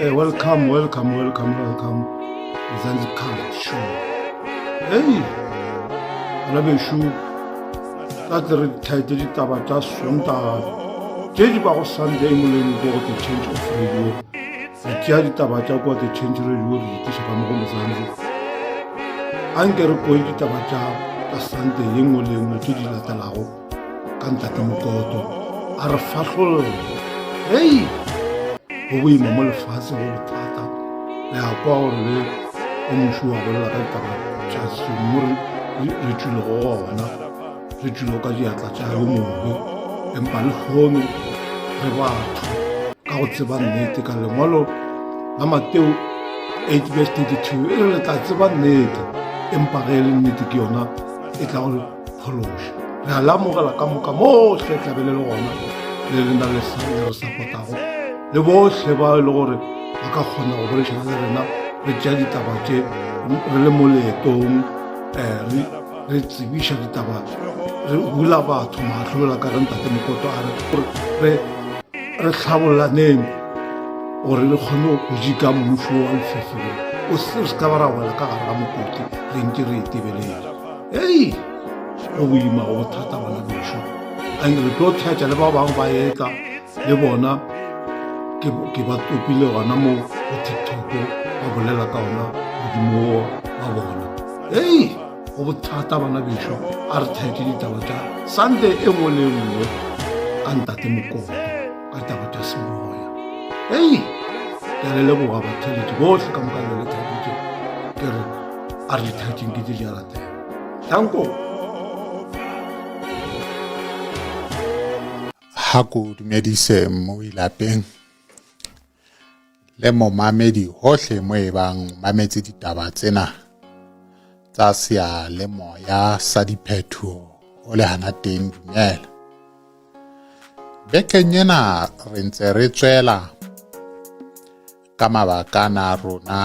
Welcome, welcome, welcome, welcome. Mzansi Colored Show. Hey, bana bešo, tla tle re thaete ditaba tša Sontaga tše di bago Sunday moleng ko go The Change of Radio. Re tšea ditaba tša kwa The Change Radio re di tliša ka mo go Mzansi. Anke re kwe ditaba tša ka Sunday ye nngwe le nngwe tše di latelago. Ka Ntate Mokoto a re fahlolle. Hei, go boima mo lefase, go bothata. Le a kwa gore le o moši wa bolela ka ditaba tša mo re tšwilego gona, re tšwilego ka diatla tša yo mobe, empa le kgono re batho ka go tseba nnete. Ka lengwalo la Mateo 8 verse 32 e re le tla tseba nnete, empa ge e le nnete ke yona e tla go phološa. Re a le amogela ka moka mohle tlabe le le gona, le lena le re sapotago, le bohle ba e le gore ba ka kgona go boledišana le rena. Re tšea ditaba tše re le mo leetong, um re tsebiša ditaba, re bula batho mahlo bjalo ka ge Ntate Mokoto a re re hlabollaneng gore re kgone go jika mmušo wa lefifi gore o se ka ba ra wela ka gare ga mokoti re ntše re etebeletše. Hei, go boima, go bothata bana bešo. And re tlo thetša le ba bangwe ba etla le bona, ke ba topile gona mo go TikTok ba bolela ka ona modimo wa bona. Hei, go bothata bana bešo, a re thetše ditaba tša Sunday e nngwe le e nngwe ka Ntate Mokoto ka taba tša semoya. Hei, ke a le leboga batheletši bohle ka moka le le thabitše, ke re a re dithatšeng ke tše di a latela. Danko. Ha ko dumedise mmui lapeng le momamedi hohle mo e bang mametse ditaba tsena tsa seyalemoya sa diphetho o le hana teng. Dumela. Bekeng ena re ntse re tswela ka mabaka ana a rona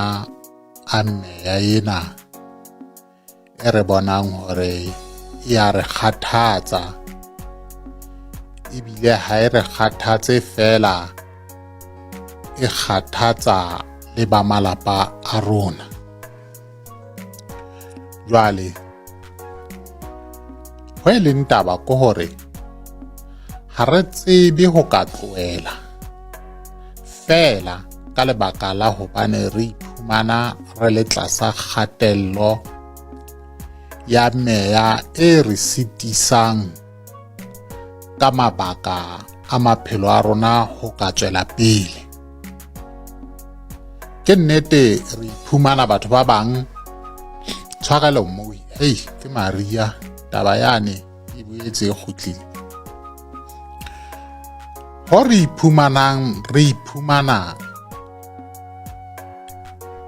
a meya ena e re bonang hore e a re kgathatsa, ebile ha e re kgathatse fela, e kgathatsa le ba malapa a rona. Jwale ho e leng taba ke hore ha re tsebe ho ka tlohela fela ka lebaka la hobane re iphumana re le tlasa kgatello ya meya e re sitisang ka mabaka a maphelo a rona ho ka tswela pele. Ke nnete re iphumana batho ba bang tshwarelo moi, hei ke Maria taba yane e boetse e kgutlile. Ho re iphumanang re iphumana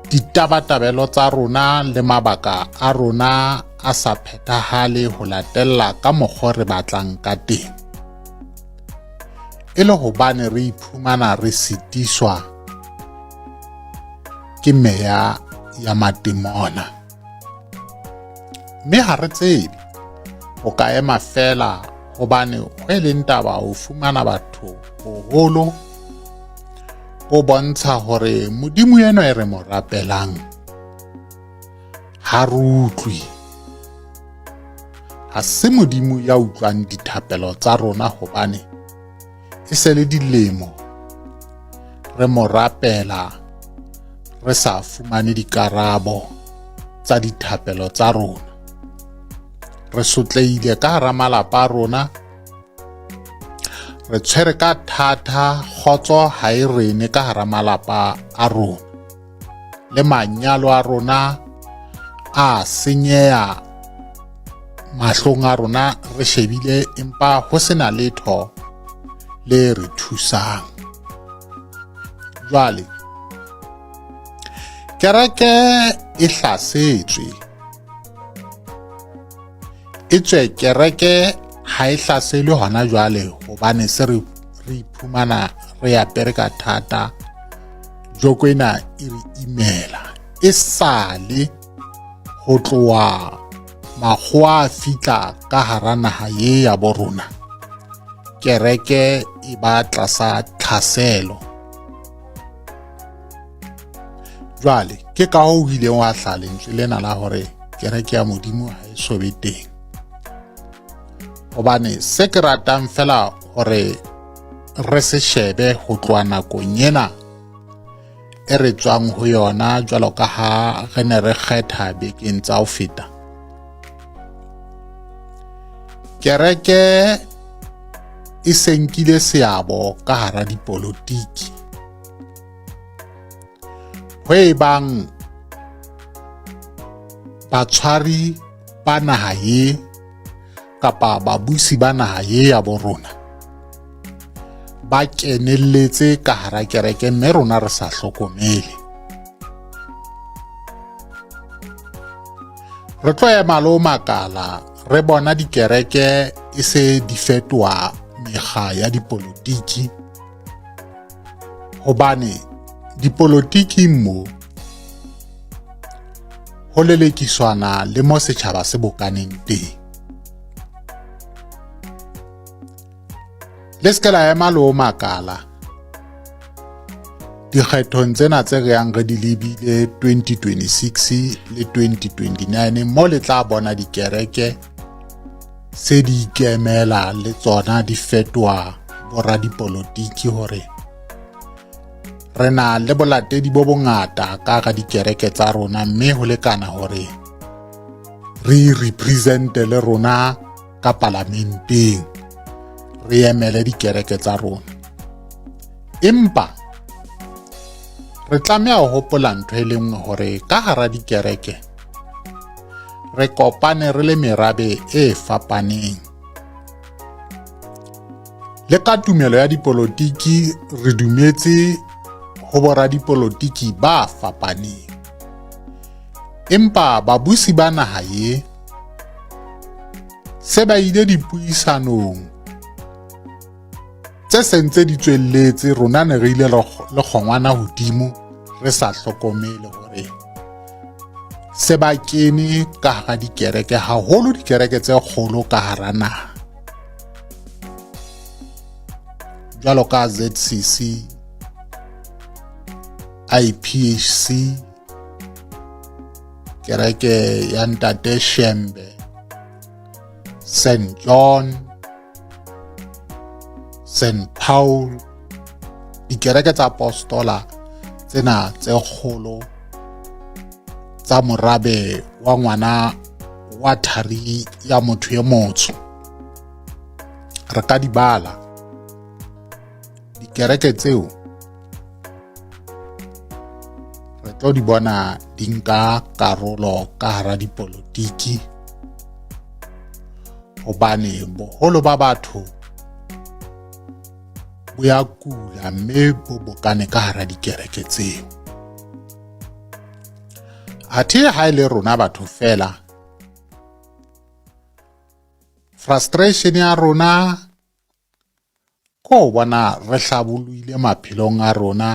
ditabatabelo tsa rona le mabaka a rona a sa phethahale ho latella ka mokgwa re batlang ka teng, e le hobane re iphumana re sitiswa ke meya ya matemona, mme ha re tsebe o ka ema fela hobane ho e leng taba o fumana batho boholo bo bontsha hore Modimo enwa e re mo rapelang ha re utlwe, ha se Modimo ya utlwang dithapelo tsa rona, hobane e se le dilemo re mo rapela re sa fumane dikarabo tsa dithapelo tsa rona. Re sotlehile ka hara malapa a rona, re tshwere ka thata, kgotso ha e rene ka hara malapa a rona, le manyalo a rona a senyeha mahlong a rona re shebile, empa ho sena letho le re thusang. Jwale kereke e hlasetswe, e tswe kereke ha e hlaselwe hona jwale hobane se re iphumana re apere ka thata, joko ena e re imela e sale ho tloha makgowa a fihla ka hara naha ye ya bo rona, kereke e ba tlasa tlhaselo. Jwale ke ka hoo ho ileng wa hlaha lentswe lena la hore kereke ya Modimo ha e so be teng. Hobane se ke ratang fela hore re se shebe ho tloha nakong ena e re tswang ho yona jwalo ka ha re ne re kgetha bekeng tsa ho feta. Kereke e senkile seabo ka hara dipolotiki. Ho e bang batshwari ba naha ye kapa babusi ba naha ye ya borona ba kenelletse ka hara kereke mme rona re sa hlokomele. Re tlo ema le ho makala re bona dikereke e se di fetoha mekga ya dipolotiki, hobane dipolotiking mo ho lelekiswana le mo setjhaba se bokaneng teng. Le se ke la ema le ho makala dikgethong tsena tse re yang re di lebile 2026 le 2029, mo le tla bona dikereke se di ikemela le tsona di fetoha boradipolotiki, hore re na le bolatedi bo bongata ka ga dikereke tsa rona, mme ho lekana hore re represente le rona ka palamenteng, re emele dikereke tsa rona. Empa re tlameha ho hopola ntho e le nngwe, hore ka hara dikereke re kopane re le merabe e fapaneng. Le ka tumelo ya dipolotiki re dumetse ho boradipolotiki ba fapaneng. Empa babusi ba naha ye se ba ile dipuisanong tse sentse di tswelletse, rona ne re ile le kgongwana hodimo re sa hlokomele hore se ba kene ka hara dikereke, haholo dikereke tse kgolo ka hara naha jwalo ka ZCC, IPHC, kereke ya Ntate Shembe, St John, St Paul, dikereke tsa apostola tsena tse kgolo tsa morabe wa ngwana wa thari ya motho e motsho. Re ka di bala dikereke tseo, re tlo di bona di nka karolo ka hara dipolotiki, hobane boholo ba batho bo ya kula mme bo bokane ka hara dikereke tseo. Athe ha e le rona batho fela, frustration ya rona ko bona re hlabollohile maphelong a rona,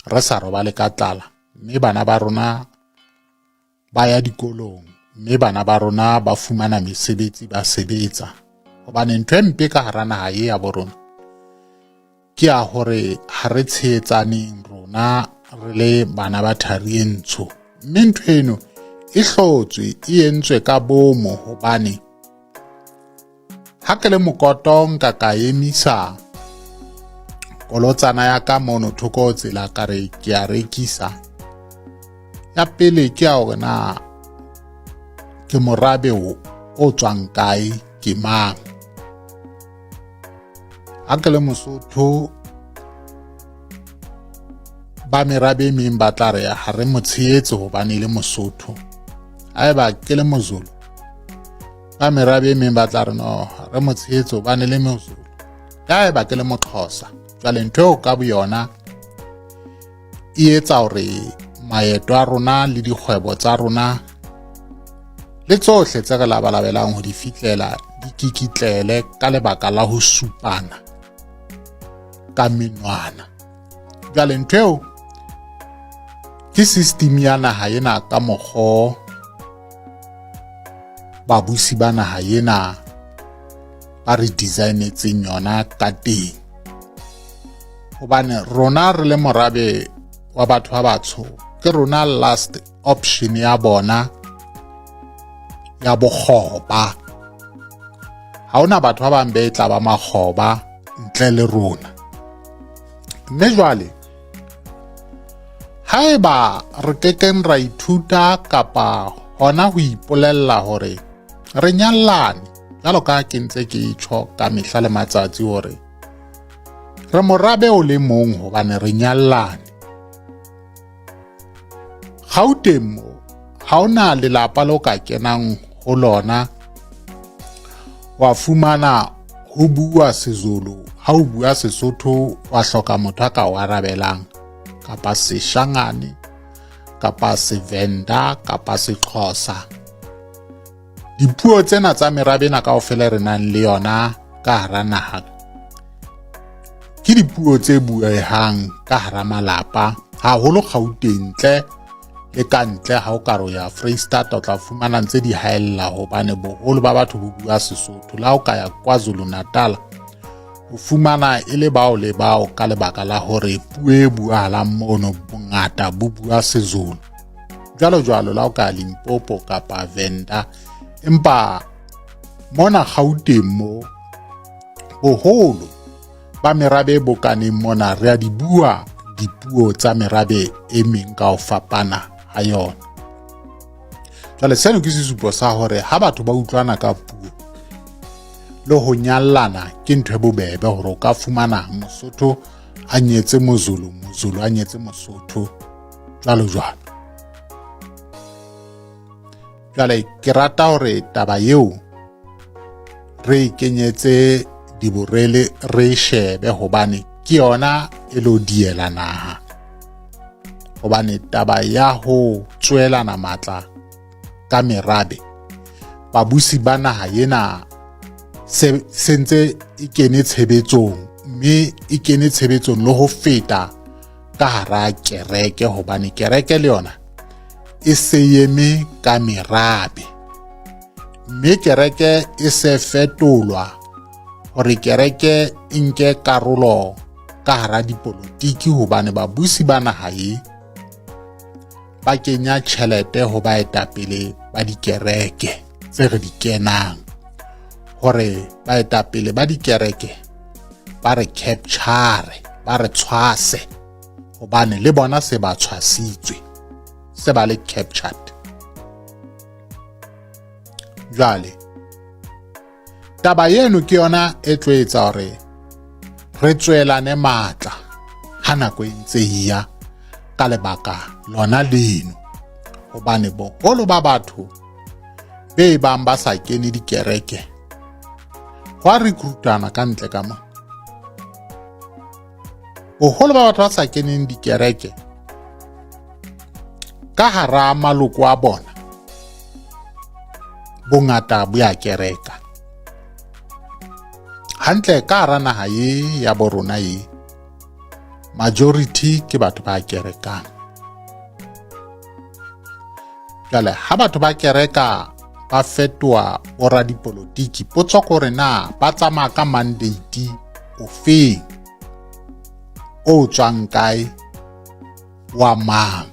re sa robale ka tlala, mme bana ba rona ba ya dikolong, mme bana ba rona ba fumana mesebetsi, ba sebetsa. Hobane ntho e mpe ka hara naha ye ya bo rona ke ya hore ha re tshehetsaneng rona re le bana ba thari e ntsho, mme ntho eno e hlotswe, e entswe ka bomo. Hobane ha ke le mokoto nka ka emisa kolotsana ya ka mono thoko tsela, ka re ke a rekisa. Ya pele ke ya hore na ke morabe o tswang kae, ke mang. Ha ke le Mosotho, ba merabe e meng ba tla re ha re mo tshehetse hobane e le Mosotho. Haeba ke le Mozulu, ba merabe e meng ba tla re no, ha re mo tshehetse hobane le Mozulu. Haeba ke le Moxhosa, jwale ntho eo ka boyona e etsa hore maeto a rona le dikgwebo tsa rona le tsohle tse re labalabelang ho di fihlela di kikitlele ka lebaka la ho supana ka menwana. Jwale ntho eo ke system ya naha ena ka mokgo babusi ba naha ena ba re designetseng yona ka teng. Hobane rona re le morabe wa batho ba batsho ke rona last option ya bona ya bokgoba. Ha hona batho ba bang be tla ba makgoba ntle le rona. Mme jwale haeba re kekeng ra ithuta kapa hona ho ipolella hore re nyallane, jwalo ka ke ntse ke tjho ka mehla le matsatsi hore re morabe o le mong hobane re nyallane. Gauteng mo ha ona lelapa le o ka kenang ho lona wa fumana ho bua Sezulu, ha o bua Sesotho wa hloka motho a ka o arabelang, kapa Seshangane kapa Sevenda kapa Sexhosa. Dipuo tsena tsa merabe ena kaofela re nang le yona ka hara naha ke dipuo tse buehang ka hara malapa, haholo Gauteng ntle le ka ntle. Ha o ka re o ya Freistata o tla fumana ntse di haella hobane boholo ba batho bo bua Sesotho. Le ha o ka ya KwaZulu Natal o fumana e le bao le bao ka lebaka la hore puo e buahalang mono bongata bo bua Sezulu, jwalo jwalo. La o ka Limpopo kapa Venda, empa mona Gauteng mo boholo ba merabe e bokaneng mona re a di bua dipuo tsa merabe e meng ka ho fapana ha yona. Jwale seno ke sesupo sa hore ha batho ba utlwana ka puo le ho nyallana ke ntho e bobebe hore o ka fumana Mosotho a nyetse Mozulu, Mozulu a nyetse Mosotho, jwalo jwalo. Jwale ke rata hore taba eo re e kenyetse diborele, re e shebe hobane ke yona e lo diela naha, hobane taba ya ho tswelana matla ka merabe babusi ba naha ena se ntse e kene tshebetsong, mme e kene tshebetsong le ho feta ka hara kereke, hobane kereke le yona e se eme ka merabe, mme kereke e se fetolwa hore kereke e nke karolo ka hara dipolotiki, hobane babusi ba naha e ba kenya tjhelete ho baetapele ba dikereke tse re di kenang, hore baetapele ba dikereke ba re capture, ba re tshwase, hobane le bona se ba tshwasitswe, se ba le captured. Jwale taba eno ke yona e tlo etsa hore re tswelane matla ha nako e ntse e ya ka lebaka lona leno, hobane boholo ba batho be bang ba sa kene dikereke ho a recruitana ka ntle ka mona. Boholo ba batho ba sa keneng dikereke ka hara maloko a bona bongata bo ya kereka hantle ka hara naha ye ya borona ye, majority ke batho ba kerekang. Jwale ha batho ba kereka ba fetoha boradipolotiki, potso kore na ba tsamaya ka mandate ofeng, o tswang kae, wa mang?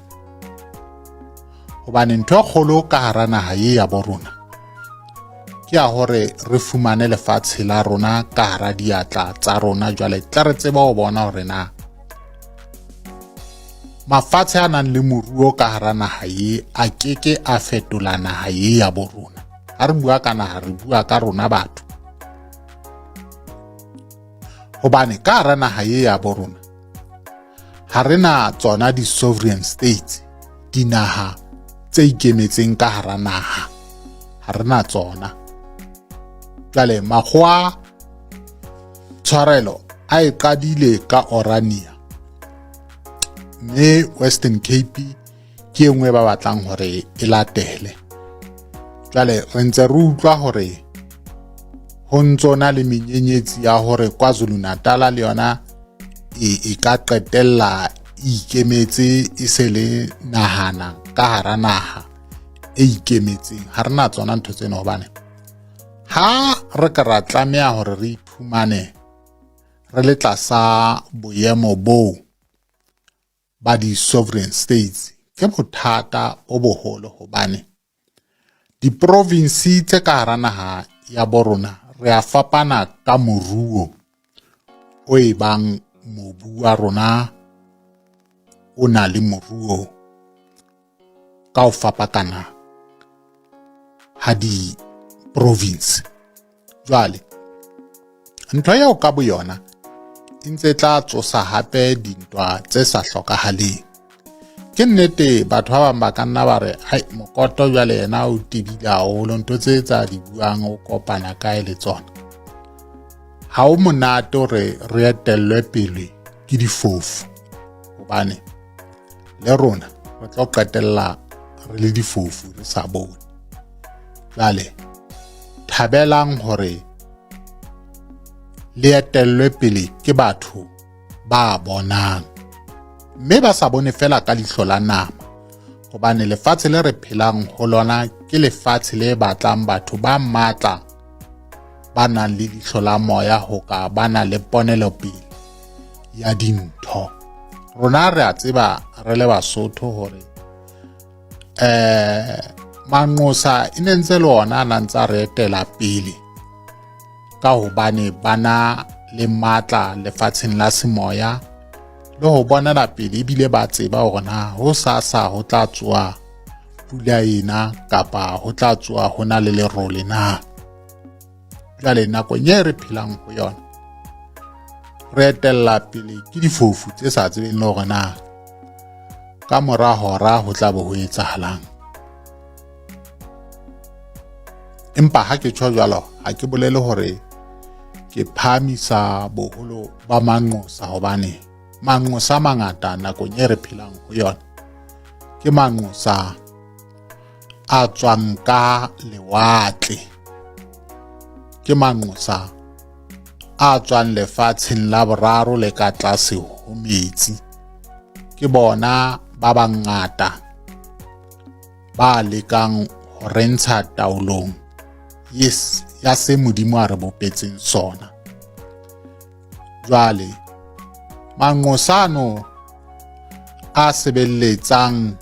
Hobane ntho e kgolo ka hara naha ye ya borona ke ya hore re fumane lefatshe la rona ka hara diatla tsa rona. Jwale tla re tseba ho bona hore na mafatshe a nang le moruo ka hara naha ye a keke a fetola naha ye ya borona. Ha re bua ka naha, re bua ka rona batho, hobane ka hara naha ye ya borona ha re na tsona di-sovereign states, dinaha tse ikemetseng ka hara naha, ha re na tsona. Jwale makgowa tshwarelo a e qadile ka Orania, mme Western Cape ke e nngwe ba batlang hore e latele. Jwale re ntse re utlwa hore ho ntso na le menyenyetsi ya hore KwaZulu Natal le yona e ka qetella e ikemetse, e se le nahana ka hara naha e ikemetseng. Ha re na tsona ntho tsena, hobane ha re ka ra tlameha hore re iphumane re le tlasa boemo boo ba di-sovereign states ke bothata bo boholo hobane diprovinsi tse ka hara naha ya borona re a fapana ka moruo o e bang mobu wa rona o na le moruo ka ho fapakana ha di-province. Jwale ntho eo ka boyona e ntse tla tsosa hape dintwa tse sa hlokahaleng. Ke nnete batho ba bang ba ka nna ba re hai Mokoto jwale yena o tebile haholo, ntho tse tsa di buang o kopana kae le tsona. Ha o monate hore re etellwe pele ke difofu hobane le rona re tlo qetella re le difofu re sa bone. Jwale thabelang hore le etellwe pele ke batho ba bonang mme ba sa bone fela ka leihlo la nama, hobane lefatshe le re phelang ho lona ke lefatshe le batlang batho ba matla ba nang le leihlo la moya ho ka ba na le ponelopele ya dintho. Rona re a tseba re le Basotho hore manqosa e ne ntse le ona a na ntse a re etela pele ka hobane ba na le matla lefatsheng la semoya le ho bonela pele, ebile ba tseba hore na ho sasa ho tla tsoa pula ena kapa ho tla tsoa ho na le lerole na. Jwale nakong e re phelang ho yona re etella pele ke difofu tse sa tsebeng le hore na ka mora hora ho tla bo ho etsahalang. Empa ha ke tjho jwalo ha ke bolele hore ke phahamisa boholo ba manqosa, hobane manqosa mangata nakong e re phelang ho yona ke manqosa a tswang ka lewatle, ke manqosa a tswang lefatsheng la boraro le ka tlase ho metsi. Ke bona ba bangata ba lekang ho re ntsha taolong yes ya se Modimo a re bopetseng sona. Jwale manqosano a sebeletsang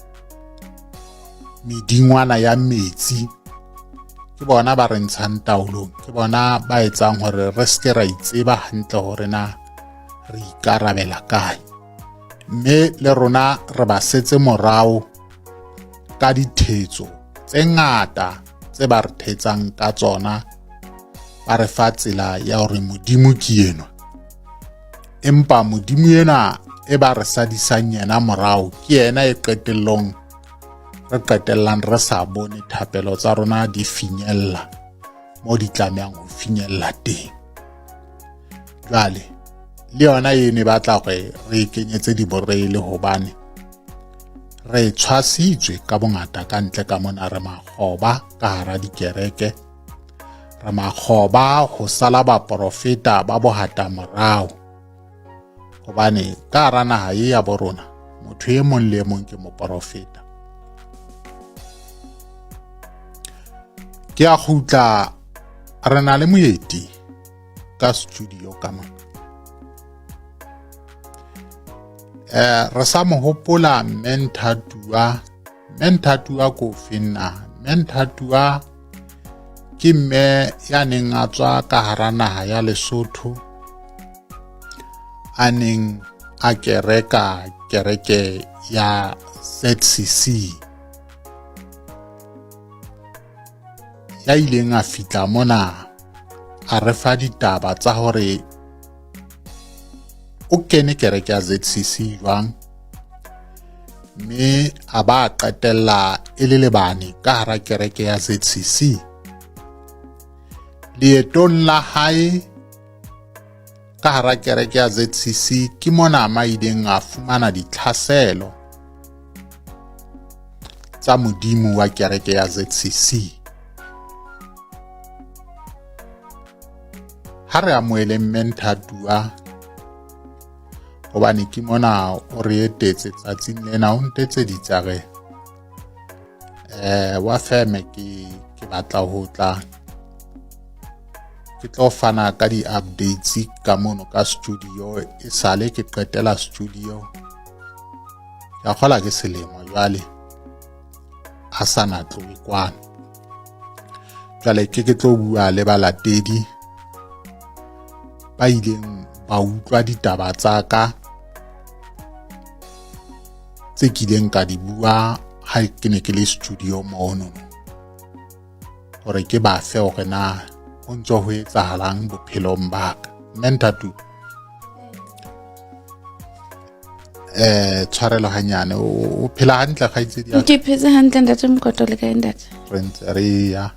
medingwana ya metsi ke bona ba re ntshang taolong, ke bona ba etsang hore re seke ra itseba hantle hore na re ikarabela kae, mme le rona re ba setse morao ka dithetso tse ngata tse ba re thetsang ka tsona, ba re fa tsela ya hore Modimo ke enwa, empa Modimo enwa e ba re sadisang yena morao ke yena e qetellong re qetellang re sa bone thapelo tsa rona di finyella mo di tlamehang ho finyella teng. Jwale le yona eno e batla hore re e kenyetse diboreile hobane re tshwasitswe ka bongata ka ntle ka mona, re makgoba ka hara dikereke, re makgoba ho sala baporofeta ba bohata morao, hobane ka hara naha e ya borona motho e mong le e mong ke moporofeta. Ke a kgutla, re na le moeti ka studio ka mona. Re sa mo hopola Mme Nthatua. Mme Nthatua ko feng na? Mme Nthatua ke mme ya neng a tswa ka hara naha ya Lesotho, a neng a kereka kereke ya ZCC, ya ileng a fitla mona a re fa ditaba tsa hore o kene kereke ya ZCC jwang, mme a ba qetella e le lebane ka hara kereke ya ZCC. Leetong la hae ka hara kereke ya ZCC ke mona ma ileng a fumana ditlhaselo tsa Modimo wa kereke ya ZCC. Ha re amoheleng Mme Nthatua, hobane ke mona o re etetse tsatsing lena, o ntetseditse a re wa feme ke batla ho tla ke tlo fana ka di-updates ka mono ka studio, e sale ke qetela studio. Ke a kgola ke selemo jwale a sa na tloe kwano. Jwale ke ke tlo bua le balatedi ba ileng ba utlwa ditaba tsa ka tse kileng ka di bua ha ke ne ke le studio mono hore ke ba fe hore na ho ntse ho etsahalang bophelong ba ka. Mme Nthatu, tshwarelo hanyane, o phela hantle kgaitsedi ya Ke phetse hantle ntate Mokoto, le kae ntate? Re ntse re ya.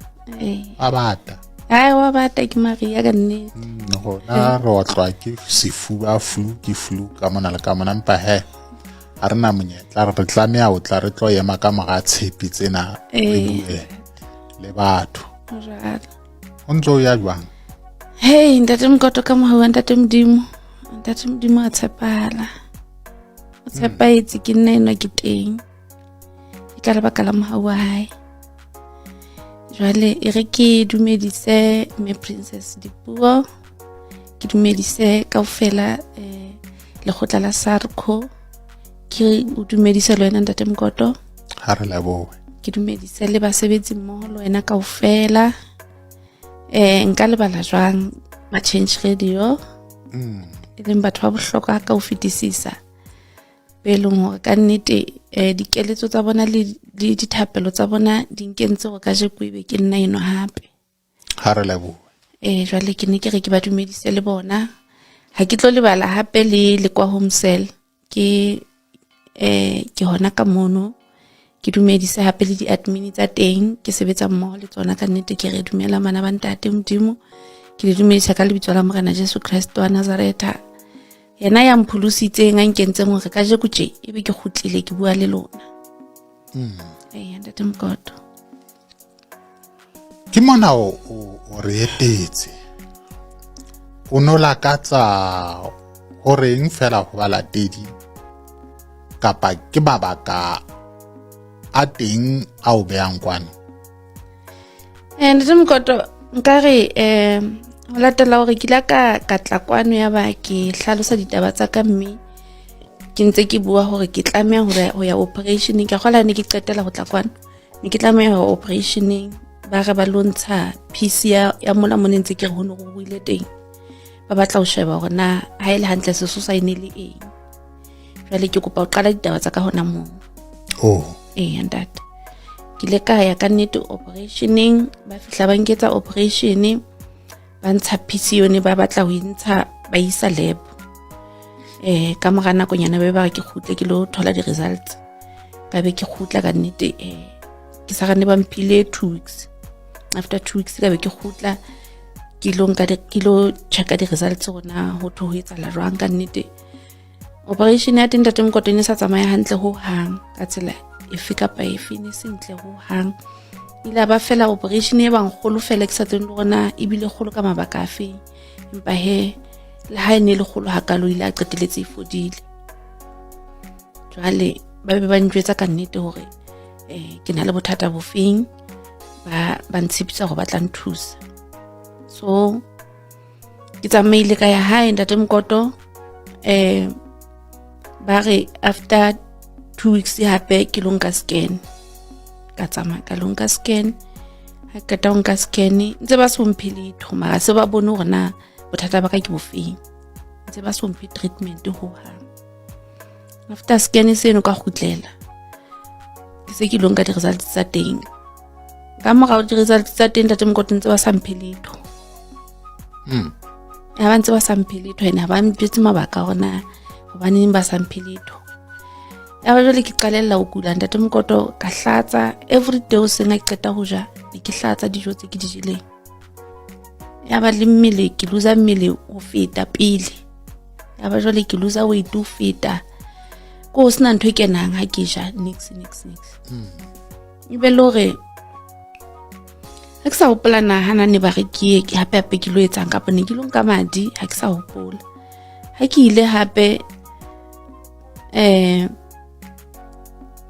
A bata. Ai, wa bata ke Maria ka nnete. Rona re otlwa ke sefuba, flu ke flu ka mona le ka mona, empa he ha re na monyetla, re tlameha ho tla re tlo ema ka mora tshepi tsena re bue le batho. Jwalo. O ntse o ya jwang? Hey ntate Mokoto, ka mohau wa ntate Modimo. Ntate Modimo a tshepahala. O tshepahetse, ke nna enwa ke teng. Ke ka lebaka la mohau wa hae. Jwale e re ke dumedise mme Princess Dipuo, ke dumedise kaofela lekgotla la SARCO, ke o dumedise le wena ntate Mokoto. Ha re lebohe. Ke dumedise le basebetsi mmoho le wena kaofela. Nka lebala jwang ma Change Radio? E leng batho ba bohlokwa ka ho fetisisa, be leng hore ka nnete dikeletso tsa bona le dithapelo tsa bona di nkentse hore kajeko ebe ke nna enwa hape. Ha re lebohe. Jwale ke ne ke re ke ba dumedise le bona. Ha ke tlo lebala hape le le kwa home cell, ke ke hona ka mono. Ke dumedise hape le di-admin tsa teng, ke sebetsa mmoho le tsona ka nnete. Ke re dumela bana ba ntate Modimo, ke le dumedisa ka lebitso la Morena Jesu Kreste wa Nazaretha, yena ya mpholositseng, a nkentseng hore kajeko tje ebe ke kgutlile ke bua le lona. Ntate Mokoto. Ke mona o re etetse. O no lakatsa ho reng fela ho balatedi, kapa ke mabaka a teng a o behang kwano? Ntate Mokoto, nkare ho latela hore ke ile ka tla kwano ya ba ke hlalosa ditaba tsa ka, mme ke ntse ke bua hore ke tlameha hore ho ya operationeng. Ke kgola ne ke qetela ho tla kwano, ne ke tlameha ho operationeng, ba re ba lo ntsha piece ya mola mo ne ntse ke re ho ne ho ruile teng, ba batla ho sheba hore na ha e le hantle sesosa e ne le eng. Jwale ke kopa ho qala ditaba tsa ka hona moo. Ntate, ke ile ka ya ka nnete operationeng, ba fihla ba nketsa operation, ba ntsha piece yone, ba batla ho intsha ba isa lab. Ka mora nakonyana be ba re ke kgutle ke lo thola di-results. Ka be ke kgutla ka nnete, ke sa gane ba mphile 2 weeks. After 2 weeks ka be ke kgutla ke lo nka ke lo checka di-results hore na ho thwe ho etsahala jwang. Ka nnete operation ya teng ntate Mokoto e ne sa tsamaya hantle ho hang, ka tsela efe kapa efe ne se ntle ho hang. Ile ba fela operation e bang kgolo fela, ke sa tsebeng le hore na ebile kgolo ka mabaka a feng, empa he le ha e ne le kgolo hakalo ile a qeteletse e fodile. Jwale ba be ba njwetsa ka nnete hore ke na le bothata bofeng, ba ntshepisa hore ba tla nthusa. So ke tsamaile ka ya hae ntate Mokoto, ba re after 2 weeks hape ke lo nka scan. Ka tsamaya ka lo nka scan, ha qeta ho nka scan ntse ba so mphe letho, mara se ba bone hore na bothata ba ka ke bofeng, ntse ba so mphe treatment ho hang. After scan seno ka kgutlela, ke se ke lo nka di-results tsa teng. Ka morao di-results tsa teng ntate Mokoto ntse ba sa mphe letho. Ha ba ntse ba sa mphe letho, ene ha ba mpetse mabaka hore na hobaneng ba sa mphe letho. Ya ba jwale ke qalella ho kula ntate Mokoto, ka hlatsa every day hoseng ha ke qeta ho ja, ne ke hlatsa dijo tse ke di jeleng. Ya ba le mmele, ke loser mmele ho feta pele. Ya ba jwale ke loser weight ho feta. Ko ho sena ntho e kenang ha ke ja, nix, nix, nix. Ebe le hore ha ke sa hopola na ha na ne ba re ke ye, ke hape hape ke lo etsang, kapa ne ke lo nka madi, ha ke sa hopola. Ha ke ile hape,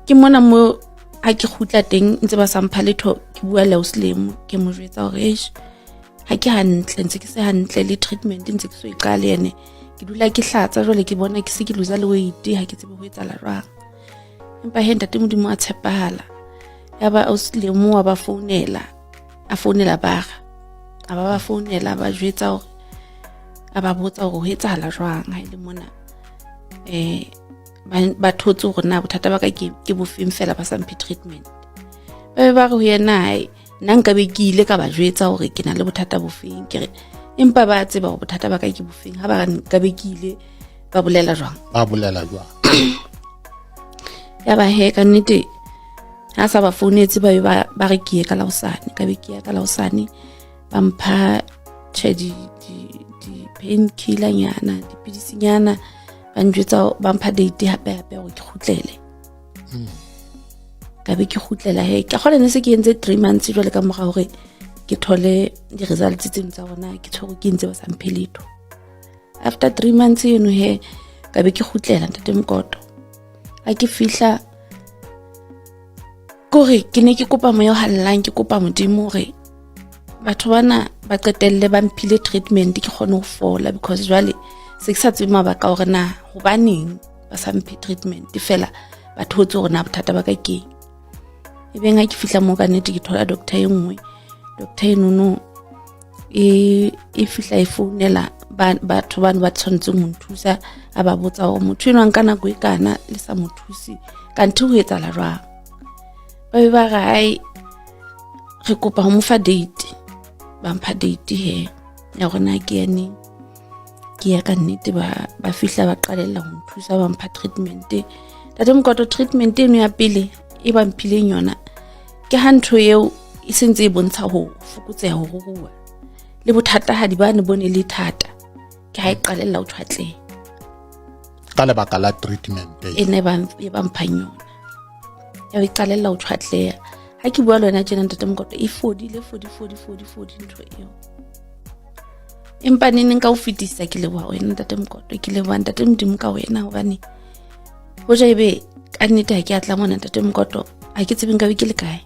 ke mona mo ha ke kgutla teng ntse ba sa mpha letho, ke bua le ausi Lemo, ke mo jwetsa hore eish ha ke hantle, ntse ke se hantle le treatment ntse ke so e qale, ene ke dula ke hlatsa jwale, ke bona ke se ke loser le weight, ha ke tsebe ho etsahala jwang. Empa he ntate Modimo a tshepahala. Ya ba ausi Lemo wa ba founela, a founela bara. A ba ba founela ba jwetsa hore a ba botsa hore ho etsahala jwang ha ile mona. Ba thotse hore na bothata ba ka ke bofeng fela ba sa mphe treatment. Ba be ba re ho yena hai nna nka be ke ile ka ba jwetsa hore ke na le bothata bofeng, ke re empa ba tseba hore bothata ba ka ke bofeng, ha ba re nka be ke ile ba bolela jwang? Ba bolela jwang? Ya ba he ka nnete ha sa ba founetse ba be ba re ke ye ka la hosane, ka be ke ya ka la hosane, ba mpha tjhe di painkiller nyana, dipidisi nyana, ba njwetsa ba mpha date hape hape hore ke kgutlele. Ka be ke kgutlela he, ka kgona ne se ke entse 3 months jwale ka mora hore ke thole di-results tseno tsa rona, ke tshwerwe ke ntse ba sa mphe letho. After 3 months eno he, ka be ke kgutlela ntate Mokoto. Ha ke fihla kore ke ne ke kopa moya o hallelang, ke kopa Modimo hore batho bana ba qetelle ba mphile treatment ke kgone ho fola, because jwale se ke sa tsebe mabaka hore na hobaneng ba sa mphe treatment, fela ba thotse hore na bothata ba ka keng. E beng ha ke fihla moo ka nnete ke thola doctor e nngwe, doctor enono e fihla e founela batho bano ba tshwanetseng ho nthusa, a ba botsa hore motho enwa nka nako e kana le sa mo thuse, kanthe ho etsahala jwang? Ba be ba re hai re kopa ho mo fa date, ba mpha date he ya hore na ke ya neng. Ke ya ka nnete ba fihla ba qalella ho nthusa, ba mpha treatment. Ntate Mokoto, treatment eno ya pele e ba mphileng yona ke ha ntho eo e sentse e bontsha ho fokotseha ho ruruha le bothatahadi ba ne bone le thata, ke ha e qalella ho tshwatleha ka lebaka la treatment e ne ba e ba mphang yona, ya e qalella ho tshwatleha. Ha ke bua le wena tjena ntate Mokoto, e fodile, fodi fodi fodi fodi ntho eo. Empa ne neng ka ho fetisa ke leboha wena ntate Mokoto, ke leboha ntate Modimo ka wena, hobane hoja ebe ka nnete ha ke a tla mona ntate Mokoto, ha ke tsebe nka be ke le kae,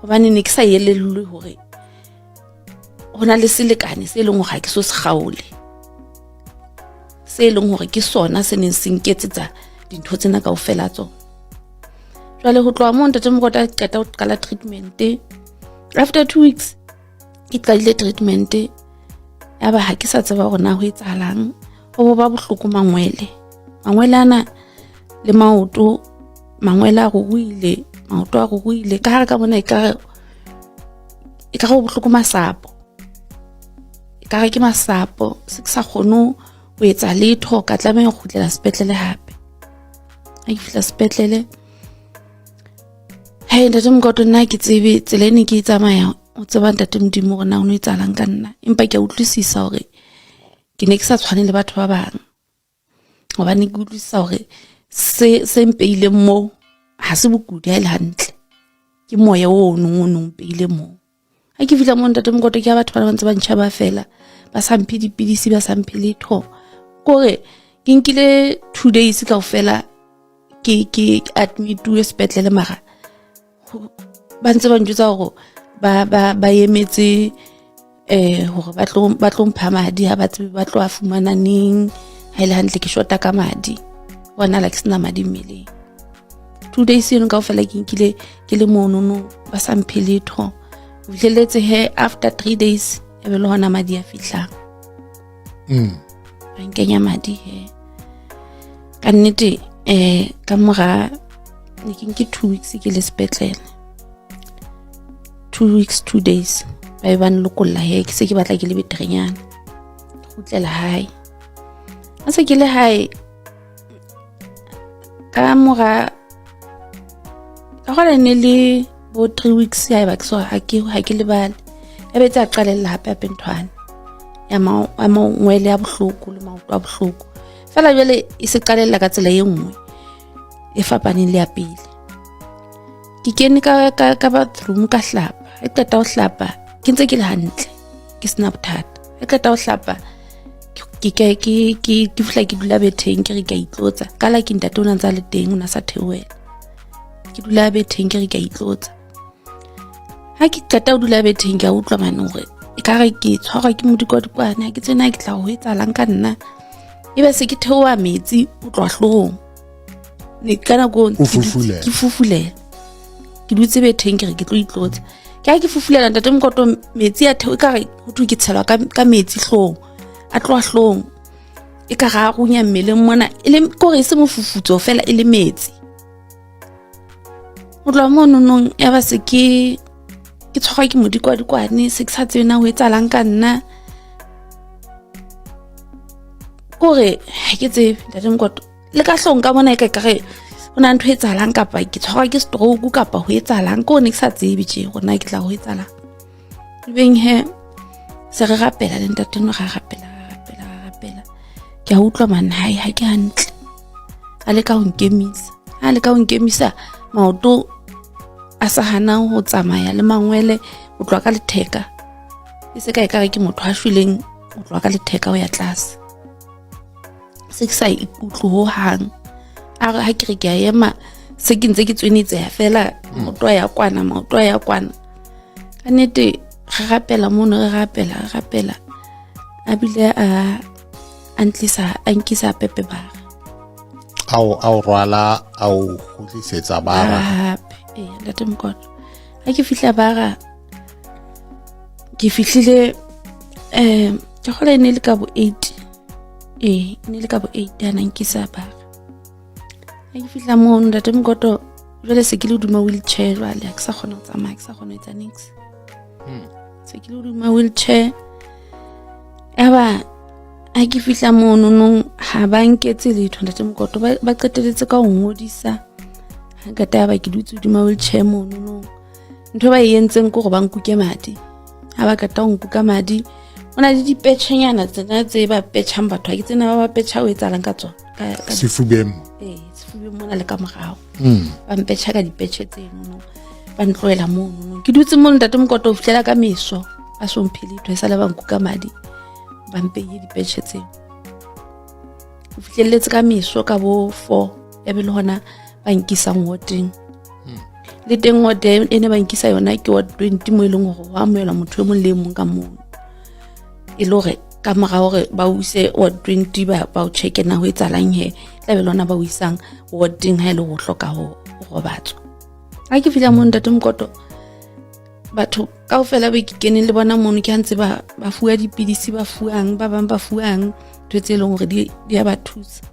hobane ne ke sa elellwe hore ho na le selekane se leng hore ha ke so se kgaole, se leng hore ke sona se neng se nketsetsa dintho tsena kaofela tsona. Jwale ho tloha moo ntate Mokoto a qeta ho qala treatment, after 2 weeks ke qadile treatment, ya ba ha ke sa tseba hore na ho etsahalang. Ho bo ba bohloko mangwele, mangwele ana le maoto, mangwele a ruruhile, maoto a ruruhile, ka hare ka mona ekare ho bohloko masapo, ekare ke masapo, se ke sa kgone ho etsa letho, ka tlameha ho kgutlela sepetlele hape. Ha ke fihla sepetlele, hei ntate Mokoto, nna ke tsebe tsela e ne ke e tsamaya, o tseba ntate Modimo hore na o no etsahalang ka nna, empa ke a utlwisisa hore ke ne ke sa tshwane le batho ba bang, hobane ke utlwisisa hore se mpeileng moo ha se bokudi ha e le hantle, ke moya o nong o nong mpeile moo. Ha ke fihla moo ntate Mokoto, ke ha batho bana ba ntse ba ntjhaba fela, ba sa mphe dipidisi, ba sa mphe letho. Kore ke nkile 2 days kaofela ke admituwe sepetlele, mara ba ntse ba njwetsa hore ba emetse hore ba tlo mpha madi, ha ba tsebe ba tlo a fumana neng. Ha e le hantle ke shota ka madi, bona la ke sena madi mmeleng. 2 days eno kaofela ke nkile ke le monono, ba sa mphe letho. Ho fihlelletse he after 3 days e be le hona madi a fihlang. Ba nkenya madi he. Ka nnete ka mora ne ke nke 2 weeks ke le sepetlele, 2 weeks 2 days ba be ba nlokolla he, ke se ke batla ke le beterenyana, kgutlela hae. Ha se ke le hae ka mora ka gona ne le bo 3 weeks ha eba ke so ha ke lebale, ya be tsa qalella hape hape nthwane ya mangwele ya bohloko le maoto a bohloko. Fela jwale e se qalella ka tsela e nngwe e fapaneng le ya pele. Ke kene ka bathroom ka hlapa, ha ke qeta ho hlapa ke ntse ke le hantle, ke sena bothata. Ha ke qeta ho hlapa ke fihla ke dula betheng, ke re ke a itlotsa. Ka la ke ntate o na ntse a le teng, o na sa theohela. Ke dula betheng ke re ke a itlotsa. Ha ke qeta ho dula betheng ke a utlwa mane hore ekare ke tshwarwa ke modikwadikwane, ha ke tsena ke tla ho etsahalang ka nna. Ebe se ke theoha metsi ho tloha hloohong. Ne ka nako O fufulela. ke fufulela ke dutse betheng ke re ke tlo itlotsa ke ha ke fufulela ntate mokoto metsi a theo e kare ho thwe ke tshelwa ka metsi hlong a tloha hlong e ka ga a runya mmeleng mona e le kore e se mofufutso fela e le metsi go tloga mo nonong ya ba se ke ke tshwarwa ke modikwadikwane se ke sa tsebe na ho etsahalang ka nna kore ha ke tsebe ntate mokoto le ka hlong ka bona e ka kare go na ntho e etsahalang kapa ke tshwarwa ke stroke kapa ho etsahalang ke ne ke sa tsebe tje gore na ke tla ho etsahalang ebeng he se re rapela le ntate no ra rapela ra rapela ra rapela ke a utlwa man hae ha ke hantle a leka ho nkemisa ha leka ho nkemisa maoto a sa hanang ho tsamaya le mangwele ho tloha ka letheka e se ka e kare ke motho a shweleng ho tloha ka letheka ho ya tlase se ke sa ikutlwe ho hang a re ha ke re ke a ema se ke ntse ke tswenetseha fela maoto a ya kwana maoto a ya kwana ka nnete re rapela mono re rapela re rapela a bile a a ntlisa a nkisa pepe bara ao ao rwala ao kgutlisetsa bara hape ee ntate mokoto ha ke fihla bara ke fihlile um ke gola e ne e le ka bo 8 ee e ne e le ka bo 8 a na nkisa bara ha ke fihla moo ntate mokoto jwale se ke le hodima wheelchair jwale ha ke sa kgona ho tsamaya ke sa kgona ho etsa nix se ke le hodima wheelchair aba ha ke fihla mono ha ba nketse letho ntate mokoto ba qeteletse ka ho ngodisa ha qeta ya ba ke dutse hodima wheelchair mono ntho ba e entseng ke gore ba nkuke madi ha ba qeta ho nkuka madi o na le dipetšhenyana tsena tse ba petšhang batho ha ke tsena ba ba petšha o etsalang ka tsona sefubeng ee sefubeng mona le ka morago ba mpetšha ka dipetšhe tseno ba ntlohela mono ke dutse mo ntate mokoto ho fihlela ka meso ba so mphe letho e sale ba nkuka madi ba mpeile dipetšhe tseo o fihlelletse ka meso ka bo 4 ya be le hona ba nkisang wardeng le teng ward e ne ba nkisa yona ke ward 20 mo e leng hore ho amohelwa motho e mong le e mong ka mono e le hore ka mora hore ba o ise ward 20 ba o checke na ho etsahalang he tla be le hona ba o isang wardeng ha e le ho hloka ho robatswa ha ke fihla mo ntate Mokoto batho kaofela ba ke keneng le bona mono ke ha ntse ba fuwa dipidisi ba fuwang ba bang ba fuwang ntho tse e leng hore di a ba thusa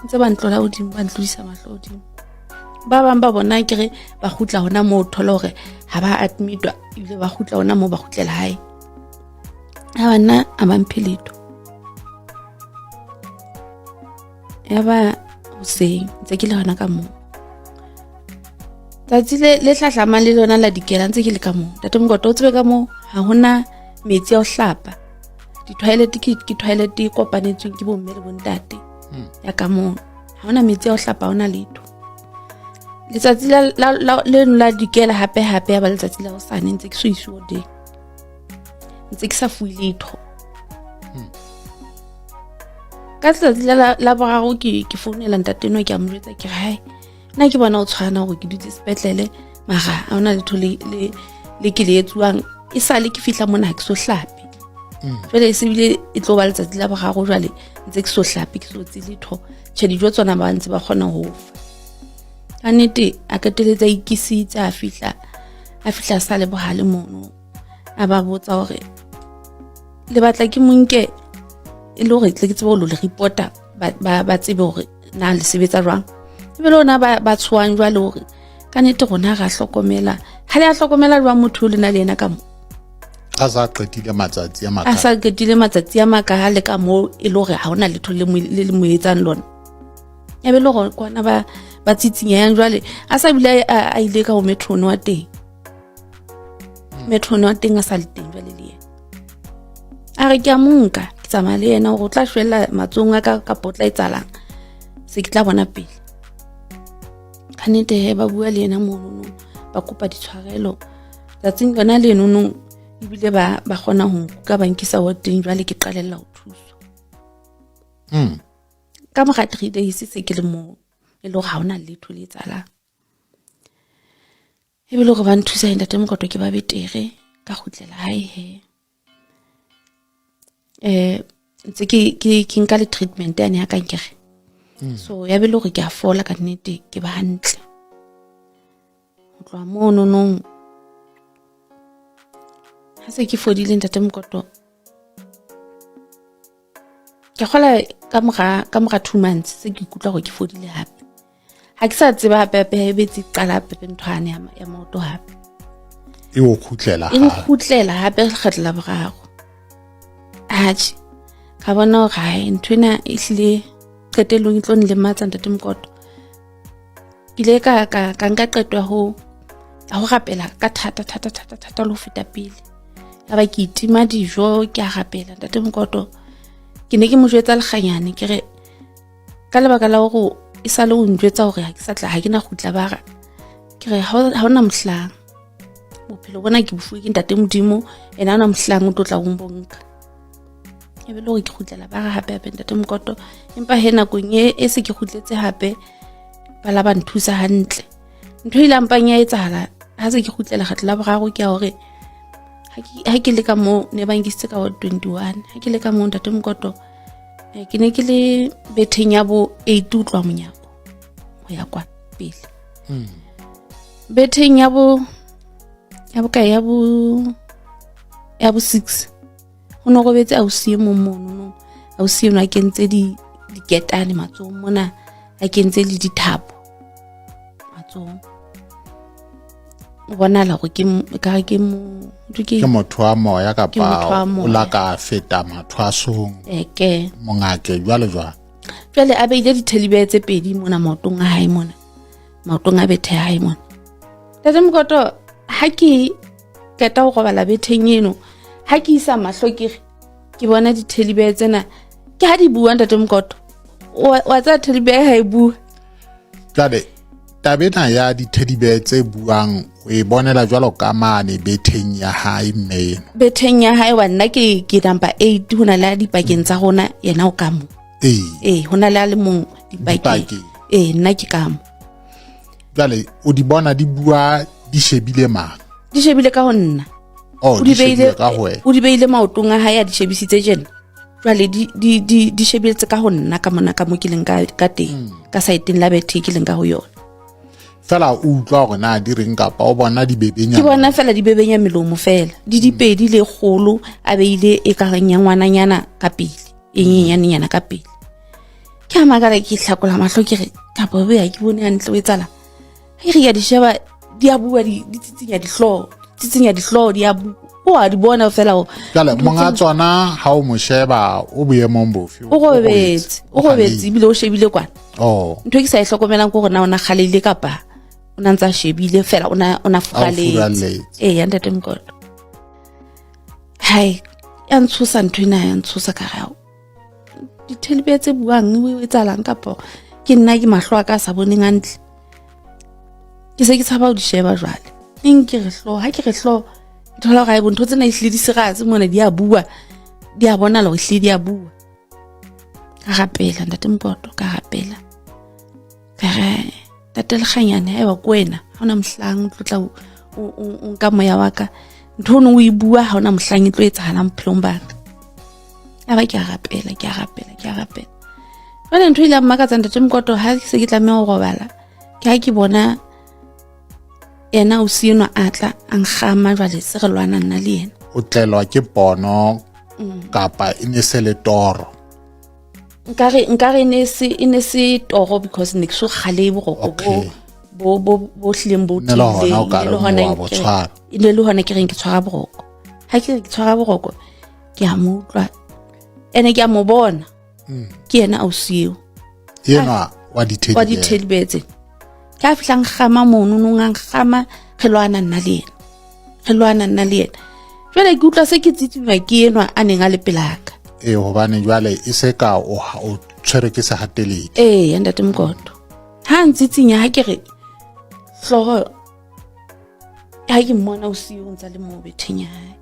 ntse ba ntlola hodimo ba ntlodisa mahlo hodimo ba bang ba bona ke re ba kgutla hona moo thola hore ha ba admitwa ebile ba kgutla hona moo ba kgutlela hae ha banna a ba mphe letho ya ba hoseng ntse ke le hona ka moo tsatsi le hlahlamang le lona la dikela ntse ke le ka moo ntate Mokoto o tsebe ka moo ha hona metsi a ho hlapa di-toilet ke toilet e kopanetsweng ke bomme le bontate ya ka moo ha hona metsi a ho hlapa ha hona letho letsatsi leno la dikela hape hape ya ba letsatsi la hosane ntse ke so isiwe teng ntse ke sa fuwe letho ka letsatsi la boraro ke founela ntate eno ke a mo jwetsa ke re hae nna ke bona o tshwana gore ke dutse sepetlele mara ha hona letho le ke le etsuwang e sale ke fihla mona ha ke so hlape jwale e se bile e tlo ba letsatsi la boraro jwale ntse ke so hlape ke so tse letho tjhe dijo tsona ba ntse ba kgona ho fa ka nnete a qeteletse a ikisitse a fihla a sa le bohale mono a ba botsa hore le batla ke monke e le hore tle ke tsebe ho lo le reporta ba tsebe hore na le sebetsa jwang ebe le ona ba tshoang jwale hore ka nnete rona ra hlokomela ha le a hlokomela jwang motho o le na le yena ka mo a sa qetile matsatsi a makae a sa qetile matsatsi a makae le ka mo e le hore ha hona letho le le mo etsang lona ya be le gore kwana ba tsitsinyang jwale a sa bile a ile ka ho metrone wa teng metrone wa teng a sa le teng jwale le yena a re ke a monka ke tsamaya le yena gore o tla shwella matsohong a ka kapa o tla etsahalang se ke tla bona pele ka nnete he ba bua le yena monono ba kopa ditshwarelo tsatsing lona lenono ebile ba kgona ho nkuka ba nkisa wardeng jwale ke qalella ho thuswa ka mora 3 days se ke le moo e le hore ha hona letho le etsahalang e bile hore ba nthusa ntate Mokoto ke ba betere ka kgutlela hae he ntse ke nka le treatment yane ya kankere So ya be le gore ke a fola ka nnete, ke ba hantle. Ho tloha mono nong ha se ke fodile ntate Mokoto, ke kgola ka mora 2 months se ke ikutlwa gore ke fodile hape. Ha ke sa tseba hape hape ha e betse qala hape ntho yane ya maoto hape. E o kgutlela E nkgutlela hape lekgetlo la boraro. Atjhe, ka bona hore hae ntho ena e hlile qetellong e tlo nlematsa ntate Mokoto. Ke ile ka nka qeto ya ho rapela ka thata thata thata thata le ho feta pele. Ya ba ke itima dijo, ke a rapela ntate Mokoto. Ke ne ke mo jwetsa lekganyane ke re ka lebaka la hore e sale o njwetsa hore ha ke sa tla, ha ke na kgutla bara. Ke re ha hona mohlang bophelo bona ke bofuwe ke ntate Modimo, ena ha hona mohlang o tlo tla o mbonka. E be le hore ke kgutlela bara hape hape ntate Mokoto. Empa he nakong e se ke kgutletse hape, ba la ba nthusa hantle. Ntho e ile mpang ya etsahala ha se ke kgutlela kgetlo la boraro ke ya hore ha ke le ka moo ne ba nkisitse ka ward 21. Ha ke le ka moo ntate Mokoto, ke ne ke le betheng ya bo 8 ho tloha monyako ho ya kwa pele. Betheng ya bo ya bokae, ya bo 6 ho no robetse ausi e mong mono no. Ausi eno a kentse diketane matsohong mona, a kentse le dithapo matsohong. O bonahala hore ke ekare ke ke motho wa moya kapa o la ka feta mathwasong. Ke mongake jwale jwale. Jwale a beile dithelibe tse pedi mona maotong a hae mona, maotong a bethe ya hae mona. Ntate Mokoto, ha ke qeta ho robala betheng eno, ha ke isa mahlo ke re ke bona dithelibe tsena, ke ha di bua ntate Mokoto. Wa tseba thelibe ha e bua. Jwale taba ena ya dithedibe tse buang o e bonela jwalo ka mane betheng ya hae mme eno. Betheng ya hae wa nna ke number 8, ho na le a dipakeng tsa rona, yena o ka mo. Ee, ho na le a le mong dipakeng. Ee, nna ke ka mo. Jwale o di bona di bua di shebile mang? Di shebile ka ho nna. Oh, di shebile ka ho wena. O di beile maotong a hae, a di shebisitse tjena. Jwale di shebetse ka ho nna ka mona ka mo ke leng ka teng, ka saeteng la bethe ke leng ka ho yona. Fela o utlwa hore na di reng kapa o bona di bebenya? Ke bona fela di bebenya melomo fela. Di dipedi le kgolo, a beile e ka reng ya ngwananyana ka pele, e nyenyanenyana ka pele. Ke a makala, ke hlakola mahlo ke re kapa bo ya ke bone hantle o etsahala. Ha ke re ke a di sheba, di a bua, di tsitsinya dihlooho, tsitsinya dihlooho, di a bua. O a di bona fela o. Jwale monga tsona ha o mo sheba o boemong bofe? O robetse, o robetse ebile o shebile kwana. Oh. Ntho e ke sa e hlokomelang ke hore na o na kgalehile kapa o na ntsa shebile fela, o na furaletse. Ee, ya ntate Mokoto. Hai, ya ntshosa ntho ena, ya ntshosa ka re dithelibe tse buang o etsahalang kapa ke nna ke mahlo a ka a sa boneng hantle. Ke se ke tshaba ho di sheba jwale. Eng ke re hlooho, ha ke re hlooho, ke thola hore haebo ntho tsena e hlile di serase mona, di a bua, di a bonahala hore ehlile di a bua. Ka rapela ntate Mokoto, ka rapela. Ka re ntate Lekganyane, haeba ke wena, ha hona mohlang o tlo tla o nka moya wa ka. Ntho o neng o e bua ha hona mohlang e tlo etsahalang bophelong ba ka. Ya ba ke a rapela, ke a rapela, ke a rapela. Jwale ntho e ile ya mmakatsa ntate Mokoto, ha ke se ke tlameha ho robala, ke ha ke bona yena ausi enwa a tla a nkgama, jwale se re lwana nna le yena. O tlelwa ke pono kapa e ne se le toro? Nkare e ne se toro because ne ke so kgale boroko bo hlileng bo Ne le hona o ka tiileng, ne le reng hona wa bo tshwara. e ne le hona ke reng ke tshwara boroko. Ha ke re ke tshwara boroko, ke a mo utlwa ene ke a mo bona. Ke yena ausi eo. Enwa wa dithedi. Wa dithedi tse. Ke a fihla nkgama mono, no nga nkgama, re lwana nna le yena. Re lwana nna le yena. Jwale ke utlwa se ke tsitsinywa ke enwa a neng a le pelaka. Ee, hobane jwale e se ka o tshwere ke sehateledi. Ee, ya ntate Mokoto. Ha a ntsitsinya, ha ke re hlooho, ha ke mmona o siyo o ntsa le moo betheng ya hae.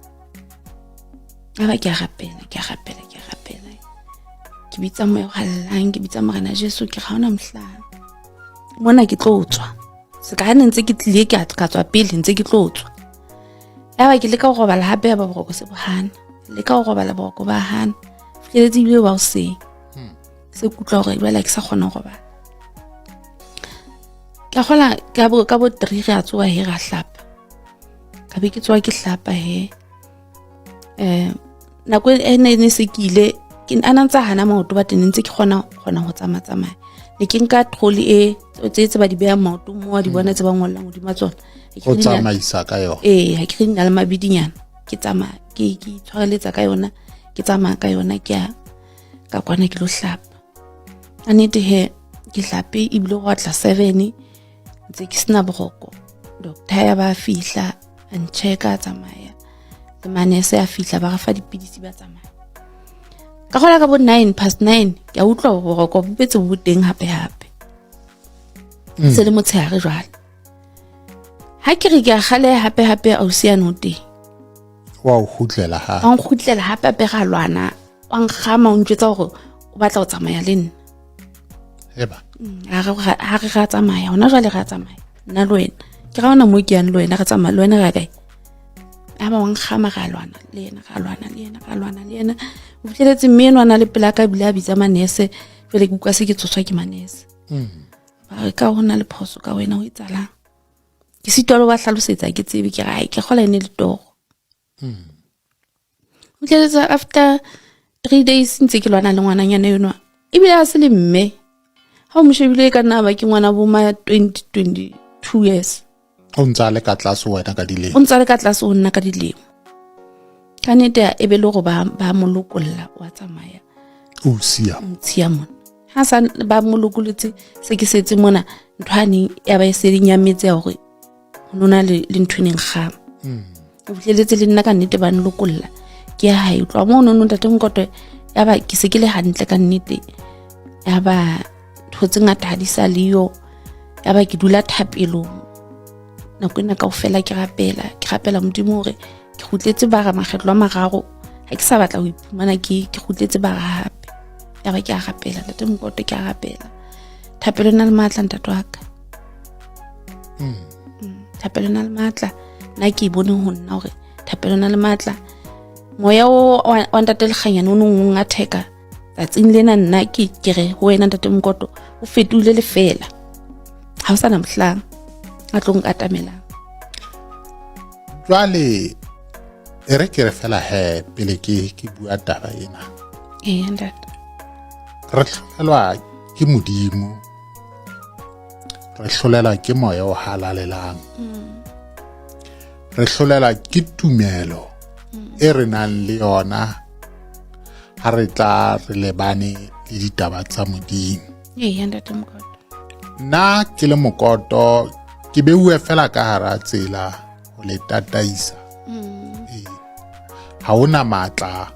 A ba ke a rapela, ke a rapela, ke a rapela. Ke bitsa moya o hallang, ke bitsa Morena Jesu, ke re ha hona mohlang. Mona ke tlo tswa. Se ka ha ne ntse ke tlile ke a ka tswa pele, ntse ke tlo tswa. Ya ba ke leka ho robala hape, ya ba boroko se bo hana. Leka ho robala, boroko ba hana. Fihleletse ebile ba hoseng. Se kutlwa gore jwale ke sa kgona go robala. Ka gola ka bo 3 re a tsoa he ra hlapa. Ka be ke tsoa ke hlapa he. Nako e ne se ke ile ke ana ntse hana maoto ba teng ntse ke kgona ho tsamaya tsamaya. Ne ke nka trolley e tse ba di beha maoto mo di bona tse ba ngollang hodima tsona. O tsamaisa ka yona. Ha ke re nna le mabidinyana ke tsamaya ke itshwareletsa ka yona, ke tsamaya ka yona ke ya ka kwana ke lo hlapa. A nnete he ke hlape ebile go atla 7 ntse ke sena boroko. Doctor ya ba fihla a nchecka a tsamaya. Le manese a fihla ba re fa dipidisi ba tsamaya. Ka gola ka bo 9 past 9 ke a utlwa hore boroko bo betse bo teng hape hape. Se le motshehare jwale. Ha ke re ke a kgale hape hape ausi ya no teng. Wa o kgutlela ha. Wa nkgutlela hape hape ra lwana. Wa nkgama o ntjwetsa hore o batla ho tsamaya le nna. Eba. Ha re ra tsamaya hona jwale ra tsamaya nna le wena. Ke ra ona mo ke yang le wena re tsamaya le wena re ya kae? A ba wa nkgama ra lwana le yena ra lwana le yena ra lwana le yena. O fihleletse mme enwa a na le pela ka ebile a bitsa manese jwale ke utlwa se ke tsoswa ke manese. Ba re ka hona le phoso ka wena ho etsahalang? Ke sitwa le ho ba hlalosetsa ke tsebe ke re ke kgola ene le toro. O fihleletse after 3 days ntse ke lwana le ngwananyana enwa. Ebile ha se le mme. Ha o mo shebile ka nna ba ke ngwana bo ma 20 22 years. O ntse a le ka tlase wena ka dilemo. O ntse a le ka tlase ho nna ka dilemo. Ka nnete e be le hore ba mo lokolla wa tsamaya. O siya. O siya mona. Ha sa ba mo lokolotse se ke setse mona ntho a neng ya ba e se nyametse ya hore ho nona le ntho e neng kgama. O fihleletse le nna ka nnete ba nlokolla. Ke ya hae tloha moo nono ntate Mokoto ya ba ke se ke le hantle ka nnete. Ya ba ntho tse ngata ha di sa leyo. Ya ba ke dula thapelong. Nako ena kaofela ke rapela Modimo hore ke kgutletse bara makgetlo a mararo. Ha ke sa batla ho iphumana ke kgutletse bara hape. Ya ba ke a rapela ntate Mokoto ke a rapela. Thapelo na le matla ntate wa ka. Thapelo na le matla. Nna ke bone ho nna hore thapelo na le matla. Moya o wa ntate Lekganyane o nong o ngatheka tsatsing lena nna ke re ho wena ntate Mokoto o fetohile lefela. Ha o sana mohlang a tlo nkatamelang. Jwale e re ke re fela he pele ke bua taba ena. Ee ntate. Re hlolelwa ke Modimo. Re hlolelwa ke moya o halalelang. Re hlolelwa ke tumelo e re nang le yona ha re tla re lebane le ditaba tsa Modimo. Ee ntate Mokoto. Nna ke le Mokoto ke beuwe fela ka hara tsela ho le tataisa. Ee. Ha hona matla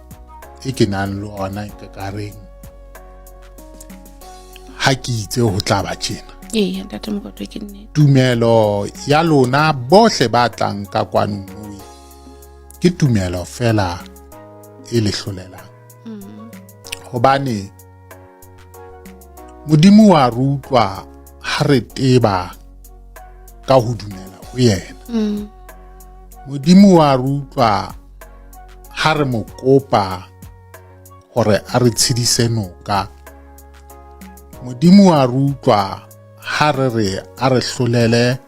e ke nang le ona ke ka reng ha ke itse ho tla ba tjena. Ee ntate Mokoto ke nnete. Tumelo ya lona bohle ba tlang ka kwano moi ke tumelo fela e le hlolelang. Hobane Modimo wa re utlwa ha re teba ka ho dumela ho yena. Modimo wa re utlwa ha re mo kopa hore a re tshedise noka. Modimo wa re utlwa ha re re a re hlolele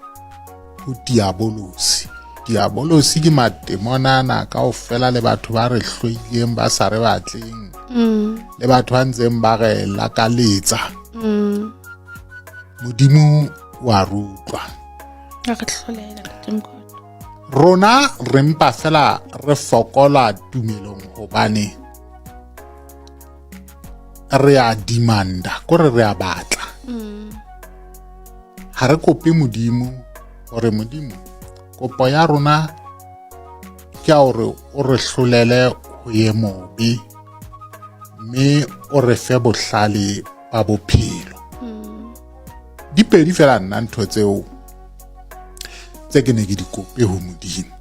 ho diabolosi. Diabolosi ke matemonana kaofela le batho ba re hloileng ba sa re batleng. Le batho ba ntseng ba re lakaletsa. Modimo wa re utlwa. A re hlolela ntate Mokoto. Rona re mpa fela re fokola tumelong hobane re a demanda, kore re a batla. Ha re kope Modimo hore Modimo kopo ya rona ke ya hore o re hlolele ho ye mobe mme o re fe bohlale ba bophelo. Di pedi fela nna ntho tseo tse ke ne ke di kope ho Modimo.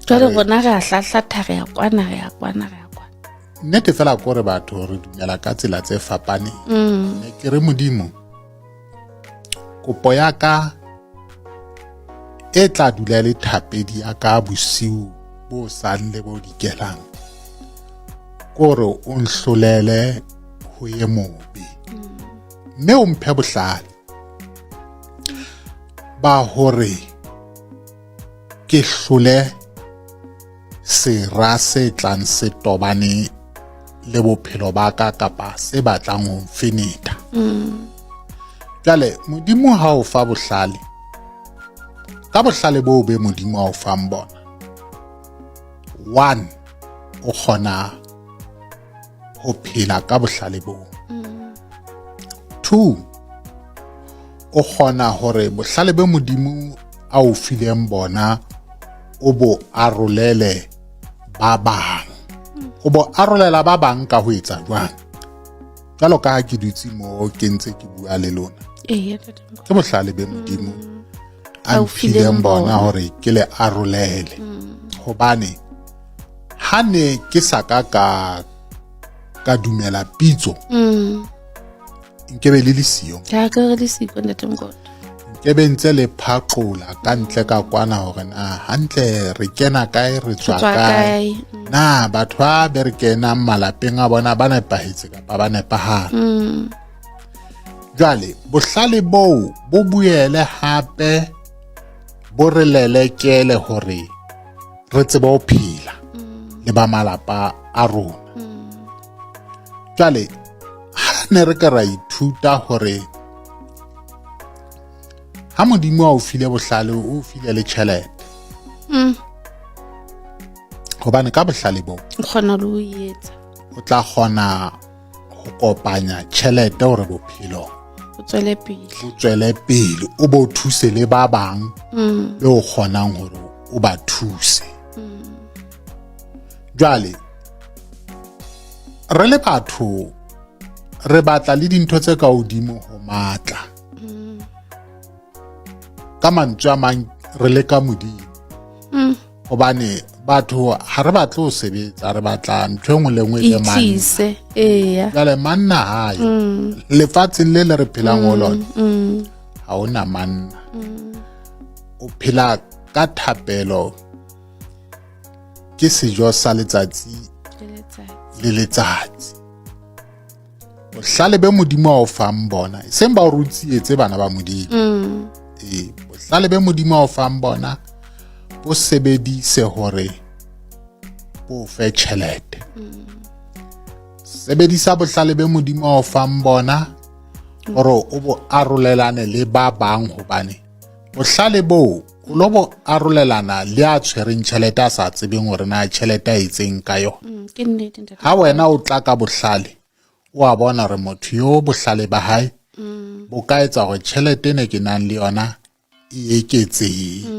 Jwale rona re a hlahlatha, re ya kwana, re ya kwana, re ya kwana. Nnete fela ko re batho re dumela ka tsela tse fapaneng. Ne ke re Modimo kopo ya ka e tla dula le thapedi ya ka bosiu bo sang le bo dikelang kore o nhlolele ho ye mobe mme o mphe bohlale ba hore ke hlole sera se tlang se tobane le bophelo ba ka kapa se batlang ho mfeneta jwale modimo ha o fa bohlale ka bohlale boo be modimo a o fang bona one o kgona ho phela ka bohlale boo two o kgona hore bohlale be modimo a o fileng bona o bo arolele ba bang o bo arolela ba bang ka ho etsa jwang jwalo ka ha ke dutse mo ke ntse ke bua le lona ke bohlale be modimo a mphileng bona hore ke le arolele hobane ha ne ke sa ka ka ka dumela pitso nkebe le le siyo ka ka re le siko ntate Mokoto nkebe ntse le phaqola ka ntle ka kwana hore na hantle re kena kae re tswa tswa kae kae na batho ba be re kenang malapeng a bona ba nepahetse kapa ba nepahala jwale bohlale boo bo buele hape bo re lelekele hore re tsebe ho phela le ba malapa a rona jwale ha ne re ka ra ithuta hore ha modimo a o file bohlale o file le tjhelete hobane ka bohlale boo o kgona le ho e etsa o tla kgona ho kopanya tjhelete hore bophelo o tswele pele bo tswele pele o bo thuse le ba bang be o kgonang hore o ba thuse jwale re le batho re batla le dintho tse ka hodimo ho matla ka mantswe a mang re le ka modimo hobane batho ha re batle ho sebetsa re batla ntho e nngwe le nngwe e be manna itlise eya jwale manna hayo lefatsheng le le re phelang ho lona ha ona manna o phela ka thapelo ke sejo sa letsatsi le letsatsi le letsatsi bohlale be modimo a o fang bona e seng ba o rutsietse bana ba modimo ee bohlale be modimo a o fang bona bo sebedise hore bo fe tjhelete sebedisa bohlale be modimo a o fang bona hore o bo arolelane le ba bang hobane bohlale boo o lo bo arolelana le a tshwereng tjhelete a sa tsebeng hore na tjhelete a etseng ka yona Ke nnete ntate ha wena o tla ka bohlale o a bona hore motho yo bohlale ba hae bo ka etsa hore tjhelete ene ke nang le yona e eketsehe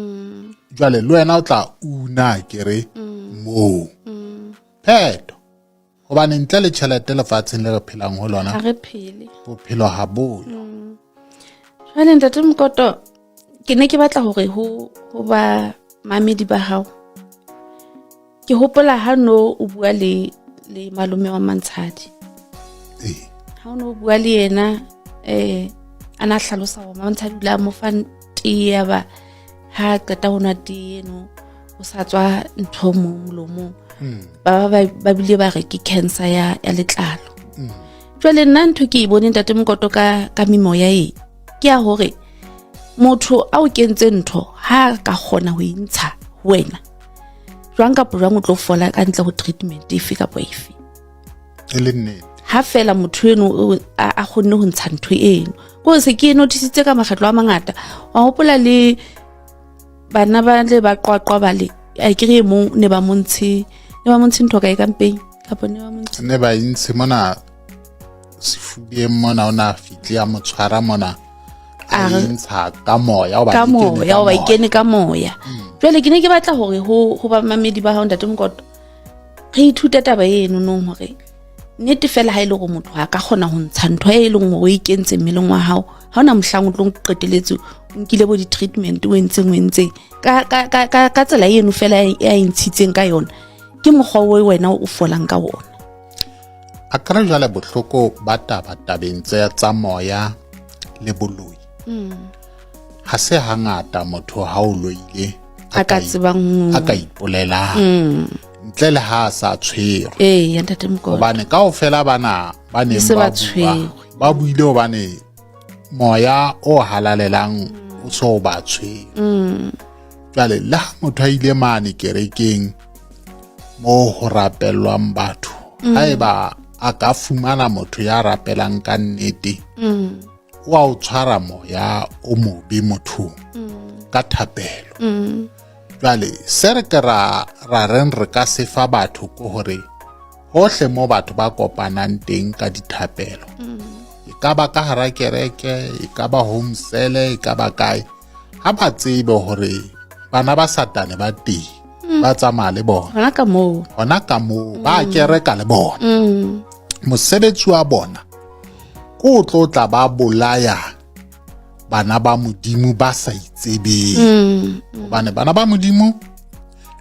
jwale le wena o tla una ke re moo phetho hobane ntle le tjhelete lefatsheng le re phelang ho lona ha re phele bophelo ha boyo jwale ntate Mokoto ke ne ke batla hore ho ho ba mamedi ba hao ke hopola ha no o bua le le malome wa Mantshadi ee ha o no bua le yena a na hlalosa hore Mantshadi o ile a mo fa tee ya ba ha a qeta ho nwa tee eno o sa tswa ntho mo molomong ba ba ba bile ba re ke cancer ya ya letlalo jwale nna ntho ke e bone ntate Mokoto ka ka memoya e ke ya hore motho a o kentse ntho ha a ka kgona ho e ntsha ho wena jwang kapa jwang o tlo fola ka ntle ho treatment efe kapa efe e le nnete ha fela motho eno a kgonne ho ntsha ntho eno ko se ke e notisitse ka makgetlo a mangata wa hopola le bana ba le ba qwaqwa ba le a ke re e mong ne ba montshe ne ba montshe ntho kae kampeng kapa ne ba montshe ne ba intshe mona sefubeng mona o na fihle a mo tshwara mona a intsha ka moya ka moya o ba ikene ka moya jwale ke ne ke batla hore ho ho ba mamedi ba hao ntate Mokoto re ithute taba eno nong hore nnete fela ha e le hore motho a ka kgona ho ntsha ntho e leng hore o e kentse mmeleng wa hao ha ona mohlang o tlo qeteletse o nkile bo di-treatment o entseng o entseng ka tsela eno fela e a e ntshitseng ka yona ke mokgwa o wena o folang ka ona a kry jwale bohloko ba taba tabeng tse tsa moya le boloi ha se hangata motho ha o loile a ka tsebang a ka ipolelang ntle le ha a sa tshwerwe ee ya ntate Mokoto hobane kaofela bana Ba neng se ba ba bua tshwerwe. Ba buile hobane moya o halalelang o so ba tshwere. Jwale le ha motho a ile mane kerekeng mo ho rapellwang batho, haeba a ka fumana motho ya rapelang ka nnete, o a o tshwara moya o mobe mothong ka thapelo. Jwale se re ke ra ra reng re ka se fa batho ke hore hohle mo batho ba kopanang teng ka dithapelo, e ka ba ka hara kereke, e ka ba home cell, e ka ba kae, ha ba tsebe hore bana ba Satane ba teng, ba tsamaya le bona Hona ka moo. Hona ka moo ba kereka le bona. Mosebetsi wa bona ke o tlo tla ba bolaya bana ba Modimo ba sa itsebeng, hobane bana ba Modimo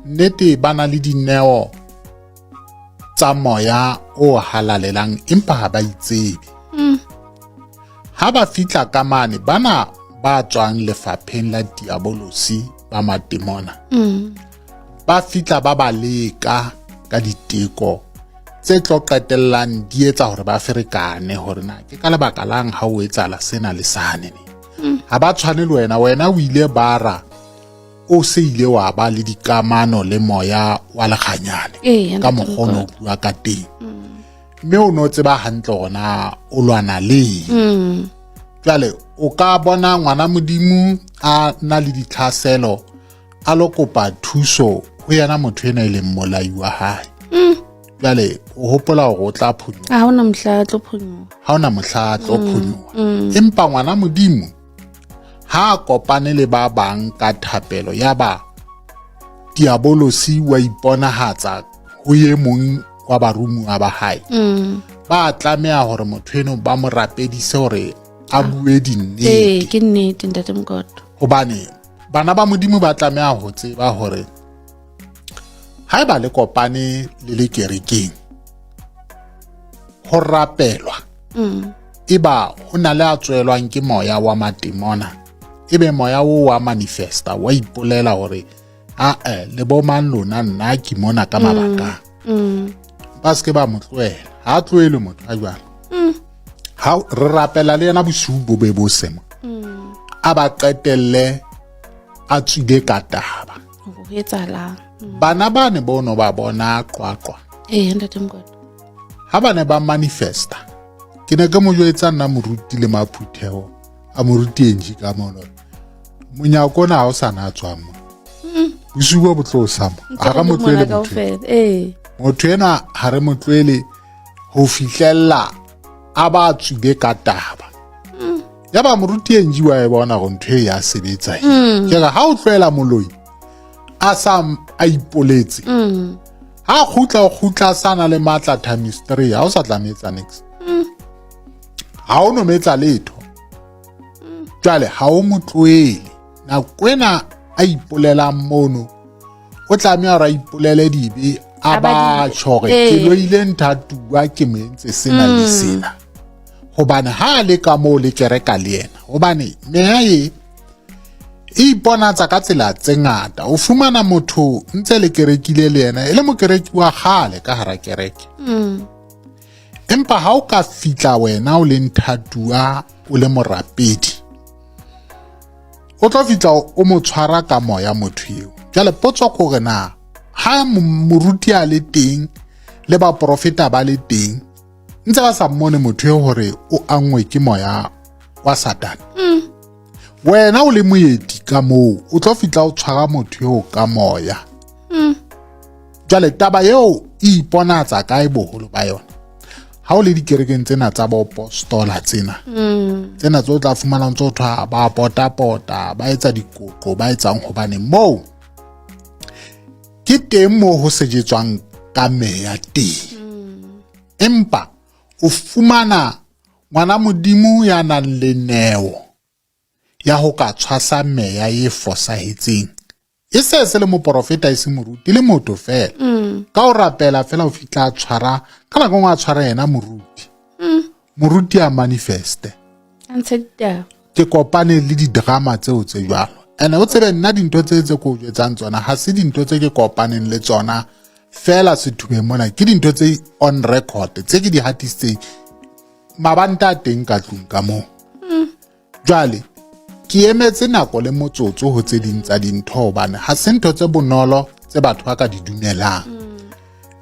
nnete ba na le dineo tsa moya o halalelang, empa ha ba itsebe. Ha ba fihla ka mane, bana ba tswang lefapheng la diabolosi ba matemona ba fihla ba ba leka ka diteko tse tlo qetellang di etsa hore ba ferekane hore na ke ka lebaka lang ha o etsahala sena le sane. Ne ha ba tshwane le wena. Wena o ile bara o se ile wa ba le dikamano le moya wa lekganyane Ee, ka ntate mokgwa o ne o Mokoto. bua ka teng, mme o ne o tseba hantle hore na o lwana le eng. Jwale o ka bona ngwana Modimo a na le ditlhaselo, a lo kopa thuso ho yena motho ena e leng molai wa hae. Jwale o hopola hore o tla phonyoha? Ha hona mohla a tlo phonyoha. Ha ona mohla a tlo phonyoha. Empa ngwana Modimo ha a kopane le ba bang ka thapelo, ya ba diabolosi wa iponahatsa ho e mong wa barumuwa ba hae, ba tlameha hore motho eno ba mo rapedise hore a bue Ee, dinnete. ke nnete, ntate Mokoto. Hobane bana ba Modimo ba tlameha ho tseba hore haeba le kopane le le kerekeng ho rapelwa, eba ho na le a tswelwang ke moya wa matemona, ebe moya o wa manifesta, wa ipolela hore a-e le bo mang lona, nna ke mona ka mabaka, ba se ke ba mo tlohela. Ha a tlohele motho a jwalo. Ha re rapela le yena bosiu bo be bo sema, a ba qetelle a tswile ka taba. Hore ho etsahalang. Bana ba ne bono ba bona Qwaqwa. Ee, ntate Mokoto. Ha ba ne ba manifesta, ke ne ke mo jwetsa nna moruti le maphutheho a moruti enji ka mono, monyako ona ha o sa na tswang mo bosiu bo bo tlo sa mo, ha re mo tlohele Mona motho ena. kaofela. Ee. Motho enwa ha re mo tlohele ho fihlella a ba tswile ka taba. Ya ba moruti enji wa e bona hore ntho e ya sebetsa e. Ke re ha o tlohela moloi a sa a ipoletse, ha kgutla, o kgutla a sa na le matla times 3. Ha o sa tla metsa nix, ha o no metsa letho. Jwale ha o mo tlohele nako ena a ipolelang mono, o tlameha hore a ipolele dibe, a A ba ba di- tjho hore Ee. ke loile nthatuwa, ke mo entse sena le sena, hobane ha a le ka moo le kereka le yena, hobane meya e e iponatsa ka tsela tse ngata. O fumana motho ntse le kerekile le yena, e le mokereki wa kgale ka hara kereke, empa ha o ka fitla wena o le nthatuwa, o le morapedi, o tlo fitla o mo tshwara ka moya motho eo. Jwale potso ke hore na ha moruti a le teng le baprofeta ba le teng, ntse ba sa mmone motho eo hore o angwe ke moya wa Satane, wena o le moeti ka moo, o tlo fitla o tshwara motho eo ka moya. Jwale taba eo e iponatsa kae boholo ba yona? Ha o le dikerekeng tsena tsa boapostola tsena, tsena tse o tla fumanang tse o thwa ba potapota, ba etsa dikoqo, ba etsang, hobane moo ke teng moo ho sejetswang ka meya teng. Empa o fumana ngwana Modimo ya nang le neo ya ho ka tshwasa meya e fosahetseng, e se se le moporofeta, e se moruti, le motho fela, ka o rapela fela o fitla a tshwara ka nako nngwe, a tshwara yena moruti, moruti a manifeste. A ntshe ditaba. Ke kopane le di-drama tseo tse jwalo. Ene o tsebe nna dintho tse tse ko o jwetsang tsona ha se dintho tse ke kopaneng le tsona fela sethubeng mona, ke dintho tse on record tse ke di hatisitseng. Mabanta a teng ka tlung ka moo. Jwale ke emetse nako le motsotso ho tse ding tsa dintho hobane ha se ntho tse bonolo tse batho ba ka di dumelang.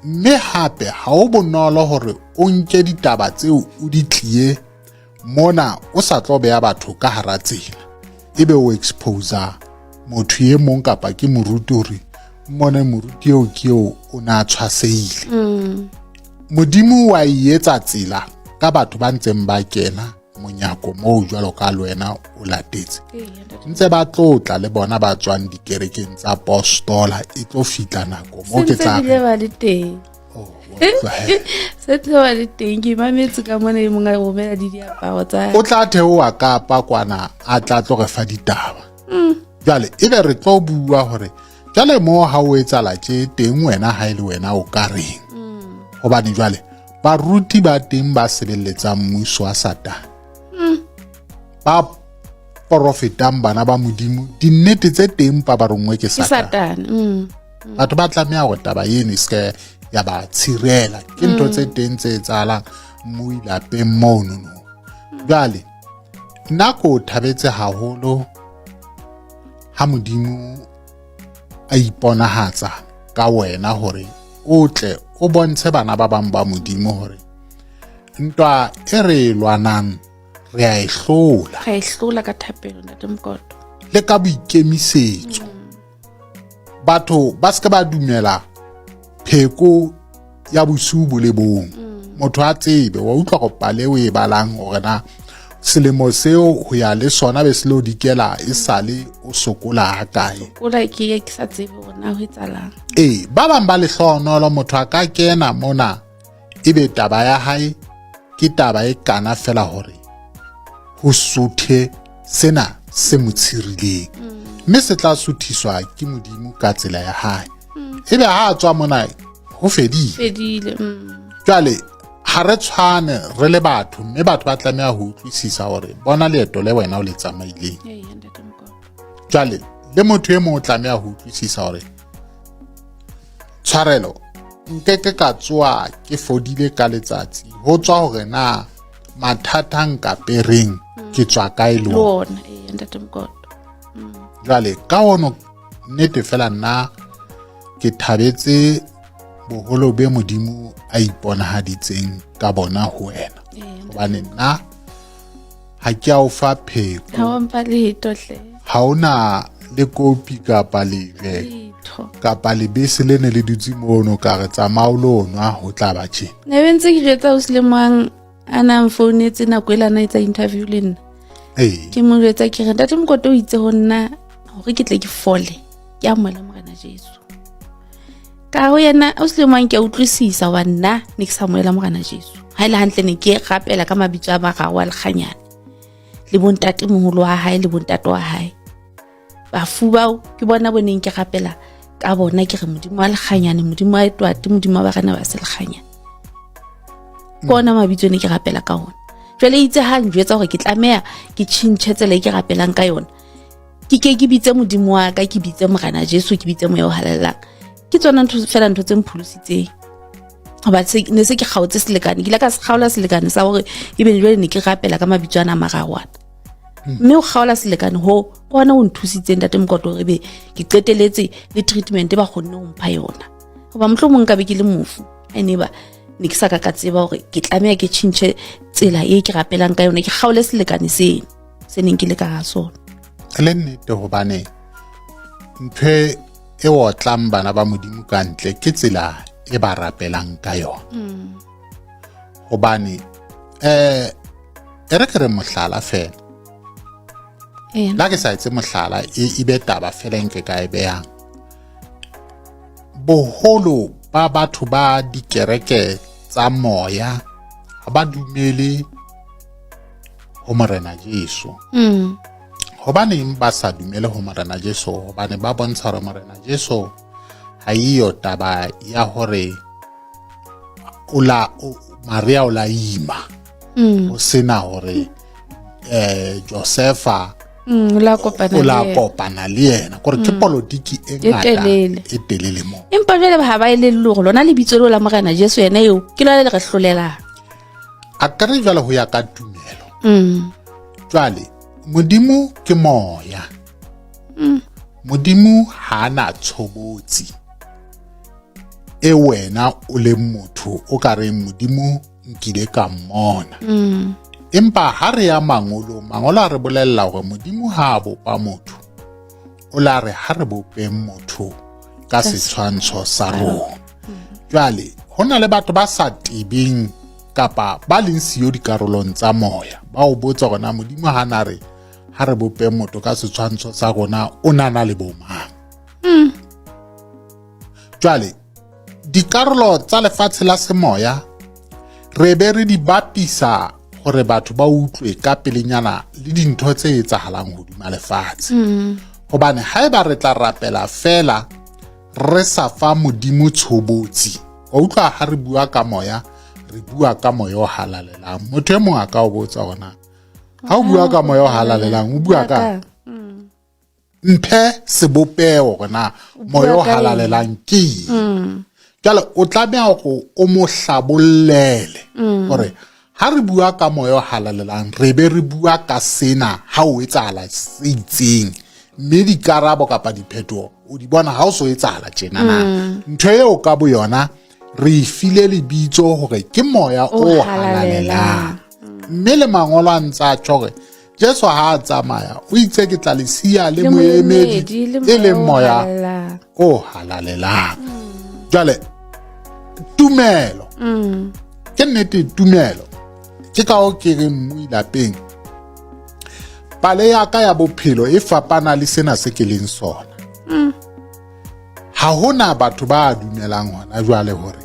Mme hape ha o bonolo hore o nke ditaba tseo o di tlie mona o sa tlo beha batho ka hara tsela, ebe o exposer motho e mong kapa ke moruti hore mmone moruti eo ke eo o ne a tshwasehile. Modimo wa e etsa tsela ka batho ba ntseng ba kena monyako moo jwalo ka le wena o latetse. Ntse ba tlotla le bona ba tswang dikerekeng tsa postola, e tlo fitla nako mo ke tla bile ba le teng. Oh, wa utlwa he. Se ntse ba le teng, ke mametse ka mona e mong a romela di diaparo tsa O tla theoha Kapa kwana a tla tlo re fa ditaba. Jwale ebe re tlo bua hore jwale mo ha o etsahala tje teng wena ha e le wena o ka reng. Hobane jwale baruti ba teng ba sebeletsang mmuso wa Satane, ba porofetang bana ba Modimo dinnete tse teng pa ba rongwe ke Ke Satane. Satane. Batho ba tlameha hore taba eno e se ya ba tshirela. Ke ntho tse teng tse etsahalang mo ilapeng mono no. Jwale nna ko thabetse haholo ha Modimo a iponahatsa ka wena hore o tle o bontshe bana ba bang ba Modimo hore ntwa e re e lwanang re a e hlola. Re a e hlola ka thapelo, Ntate Mokoto. Le ka boikemisetso. Batho ba se ke ba dumela pheko ya bosiu bo le bong. Motho a tsebe, wa utlwa go pale o e balang hore na selemo seo ho ya le sona be se lo dikela e sale o sokola ha kae. Kola ke ye ke sa tsebe hore na ho etsahalang. Ee, ba bang ba lehlohonolo motho a ka kena mona ebe taba ya hae ke taba e kana fela hore ho sothe sena se mo tshirileng, mme se tla sothiswa ke Modimo ka tsela ya hae. Ebe ha a tswa mona ho fedile. Fedile. Jwale ha re tshwane re le batho, mme batho ba tlameha ho utlwisisa hore bona leeto le wena o le tsamaileng. Ee, Ntate Mokoto. Jwale le motho e mong o tlameha ho utlwisisa hore tshwarelo nkeke ka tsoa ke fodile ka letsatsi, ho tswa hore na mathata nkapereng ke tswa kae le Le ona. ona, ee, Ntate Mokoto. Jwale ka ono nnete fela nna ke thabetse boholo be Modimo a iponahaditseng ka bona ho wena. Hobane nna ha ke a o fa pheko. Ha wa mpha letho hle. Ha ona le kopi kapa lejwe Letho. kapa lebese le ne le dutse mono ka re tsamaya o lo nwa ho tla ba tje. Ne be ntse ke jwetsa o Selemang a na nfounetse nako e lana etsa interview le nna. Ee. Ke mo jwetsa ke re Ntate Mokoto o itse ho nna hore ke tle ke fole ke amohele Morena Jesu. Ka ho yena o Selemang ke a utlwisisa wa nna ne ke sa amohela Morena Jesu. Ha ile hantle ne ke rapela ka mabitso a mararo a lekganyane le bontate moholo wa hae le bontate wa hae. Bafu bao ke bona bo neng ke rapela ka bona, ke re Modimo wa lekganyane, Modimo wa etwate, Modimo wa barena ba selekganyane. Ke ona mabitso ne ke rapela ka ona. Jwale itse ha njwetsa hore ke tlameha ke tjhentjhe tsela e ke rapelang ka yona, ke ke ke bitse Modimo wa ka, ke bitse Morena Jesu, ke bitse Moya o Halalelang. Ke tsona ntho fela, ntho tse mpholositseng. Hoba ne se ke kgaotse selekane, ke ile ka se kgaola selekane sa hore ebe jwale ne ke rapela ka mabitso ana a mararo ana. Mme ho kgaola selekane ho ke hona ho nthusitseng Ntate Mokoto hore ebe ke qeteletse le treatment ba kgonne ho mpha yona. Hoba mohlomong nka be ke le mofu, ha e ne ba ne ke sa ka ka tseba hore ke tlameha ke tjhentjhe tsela e ke rapelang ka yona, ke kgaole selekane seno se neng ke le ka hara sona. Le nnete, hobane ntho e otlang bana ba Modimo ka ntle ke tsela e ba rapelang ka yona. Hobane e re ke re mohlala fela. La ke sa etse mohlala e be taba fela nke ka e behang. Boholo ba batho ba dikereke tsa moya ha ba dumele ho Morena Jesu. Hobaneng ba sa dumele ho Morena Jesu? Hobane ba bontsha hore Morena Jesu ha eyo taba ya hore Maria o la ima. Ho sena hore Josefa O la kopana o la le yena. kopana le yena. Kore ke politiki e E ngata telele. e telele moo. Empa jwale ha ba elellwe hore lona lebitso leo la Morena Jesu yena eo ke lona le re hlolelang. A ke re jwale ho ya ka tumelo. Jwale Modimo ke moya. Modimo ha a na tshobotsi e wena o leng motho o ka reng Modimo nkile ka mmona. Empa ha re ya mangolong, mangolo a re bolella hore Modimo ha a bopa motho, o la re ha re bopeng motho ka setshwantsho sa rona. Jwale ho na le batho ba sa tebeng kapa ba leng siyo dikarolong tsa moya, ba o botsa hore na Modimo ha na re ha re bope motho ka setshwantsho sa rona, o nana le bomang. Jwale dikarolo tsa lefatshe la semoya re be re di bapisa hore batho ba utlwe ka pelenyana le dintho tse etsahalang hodima lefatshe. Hobane haeba re tla rapela fela re sa fa Modimo tshobotsi, wa utlwa ha re bua ka moya, re bua ka moya o halalelang. Motho e mong a ka o botsa hore na ha o bua ka moya o halalelang o bua ka mphe sebopeho hore na moya o halalelang ke eng. Jwale o tlameha hore o mo hlabollele hore ha re bua ka moya o halalelang re be re bua ka sena ha o etsahala se itseng, mme dikarabo kapa diphetoho o di bona ha o so etsahala tjena na. Ntho eo ka boyona re e file lebitso hore ke moya o halalelang. Mme le mangolo a ntse a tjho hore Jesu ha a tsamaya o itse ke tla le siya le moemedi e leng moya o halalelang. Jwale tumelo ke nnete, tumelo ke ka o ke reng mmui lapeng, pale ya ka ya bophelo e fapana le sena se ke leng sona. Ha hona batho ba dumelang hona jwale hore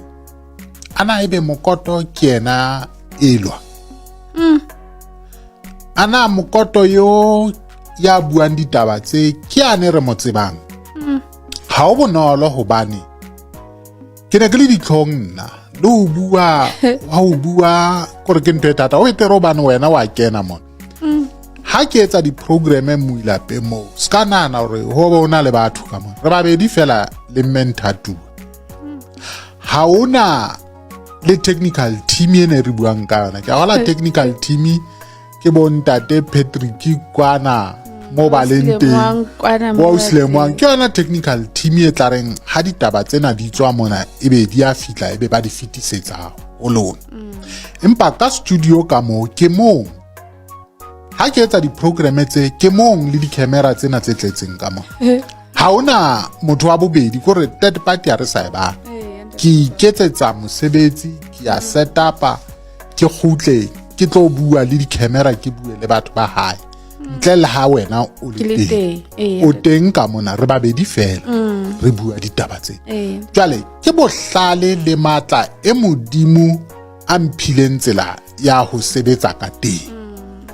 ana ebe Mokoto ke yena elwa. Ana Mokoto yo ya buang ditaba tse ke ane re mo tsebang. Ha o bonolo hobane ke ne ke le ditlhong nna le ho bua, ha o bua kore ke ntho e thata, o etere hobane wena wa kena mona. Ha ke etsa di-programme moilapeng moo, se ka nahana hore ho be o na le batho ka mona, re babedi fela le mme Nthatua. Ha ona le technical team e ne re buang ka yona. Ke a hola technical team ke bo ntate Patrick kwana mo ba leng teng, bo Ausilemwang, ke yona technical team e tla reng ha ditaba tsena di tswa mona ebe di a fihla, ebe ba di fetisetsa ho lona. Empa ka studio ka moo ke mong ha ke etsa di-programme tse, ke mong le di-camera tsena tse tletseng ka mona. Ha hona motho wa bobedi, kore third party ha re sa e bala. Ke iketsetsa mosebetsi, ke ya set upa, ke kgutle ke tlo bua le di-camera, ke bue le batho ba hae, ntle le ha wena o le teng. O teng ka mona, re babedi fela re bua ditaba tse. Jwale ke bohlale le matla e Modimo a mphileng tsela ya ho sebetsa ka teng.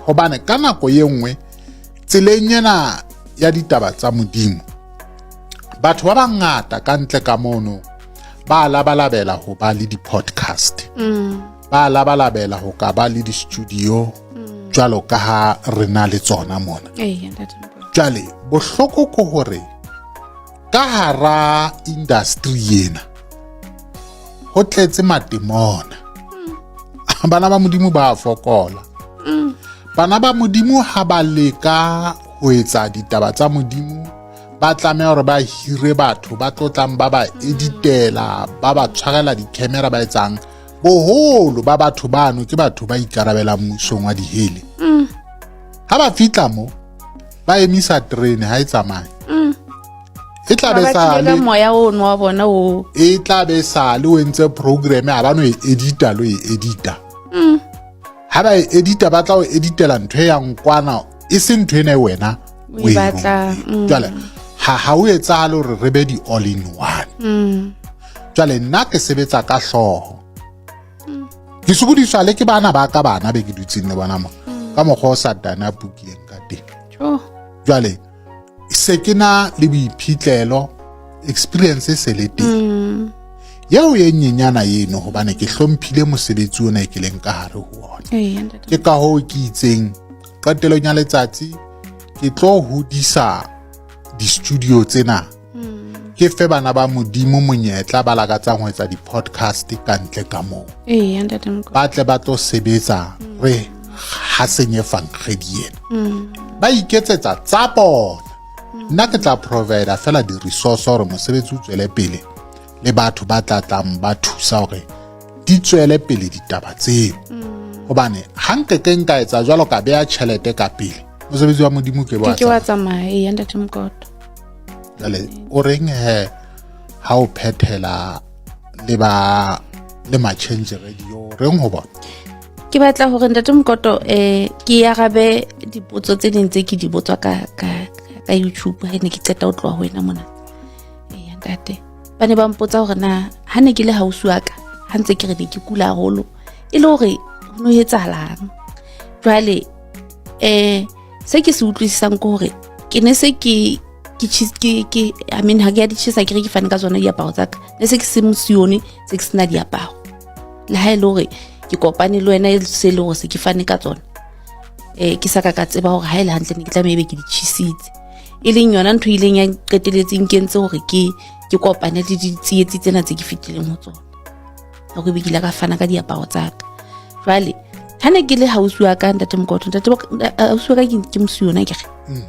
Hobane ka nako ye nngwe tseleng ena ya ditaba tsa Modimo, batho ba bangata ka ntle ka mono ba labalabela ho ba le di-podcast, ba labalabela ho ka ba le di-studio jwalo ka ha re na le tsona mona. Jwale bohloko ke hore ka hara industry ena ho tletse matemona. Bana ba Modimo ba fokola. Bana ba Modimo ha ba leka ho etsa ditaba tsa Modimo, ba tlameha hore ba hire batho ba tlotlang, ba ba editela, ba ba tshwarela di-camera, ba etsang. Boholo ba batho bano ke batho ba ikarabelang mmusong wa dihele. Ha ba fihla mo, ba emisa terene ha e tsamaye. E tla be sa le moya ono wa bona o e tla be sa le o entse programme, ha ba no e edita lo e edita. Ha ba e edita, ba tla o editela ntho e yang kwana, e se ntho ena e wena o e batla. Jwale ha o etsahale hore re be di all in one. Jwale nna ke sebetsa ka hlooho. Ke sokodiswa le ke bana ba ka, bana be ke dutseng le bona mo, ka mokgwa o Satane a pukileng ka teng. Jwale se ke na le boiphitlelo, experience e se le teng yeo e nyenyana eno, hobane ke hlomphile mosebetsi ona e ke leng ka hare ho ona. Ke ka hoo ke itseng qetelong ya letsatsi ke tlo hodisa di-studio tsena. Ke fe bana ba Modimo monyetla ba lakatsang ho etsa di-podcast ka ntle ka moo. Ee, ntate Mokoto. Ba tle ba tlo sebetsa re hasenye fangedi ena. Ba iketsetsa tsa bona. Nna ke tla provide fela di-resource hore mosebetsi o tswele pele le batho ba tla tlang ba thusa hore di tswele pele ditaba tseo. Hobane ha nke ke nka etsa jwalo ka beha tjhelete ka pele, mosebetsi wa Modimo ke Ke ke wa tsamaya, ee, ntate Mokoto. Jwale o reng he ha o phethela le ba le ma-change radio, o reng ho bona? Ke batla hore ntate Mokoto ke arabe dipotso tse ding tse ke di botswa ka ka ka YouTube ha ne ke qeta ho tloha ho wena mona. Ee, ntate. Ba ne ba mpotsa hore na ha ne ke le hausi wa ka, ha ntse ke re ne ke kula haholo, e le hore ho no etsahalang. Jwale se ke se utlwisisang ke hore ke ne se ke ke ke ke I mean ha ke ya di tjhesa ke re ke fane ka tsona diaparo tsa ka. Ne se ke se mosione, se ke sena diaparo. Le ha e le hore ke kopane le wena e se le hore se ke fane ka tsona. Ke sa ka ka tseba hore ha e le hantle ne ke tlameha ebe ke di tjhesitse. E leng yona ntho e ileng ya qeteletseng ke entse hore ke ke kopane le ditsietsi tsena tse ke fetileng ho tsona. Hore ebe ke ile ka fana ka diaparo tsa ka. Jwale ha ne ke le hausi wa ka ntate Mokoto, ntate hausi wa ka ke mosione ke re.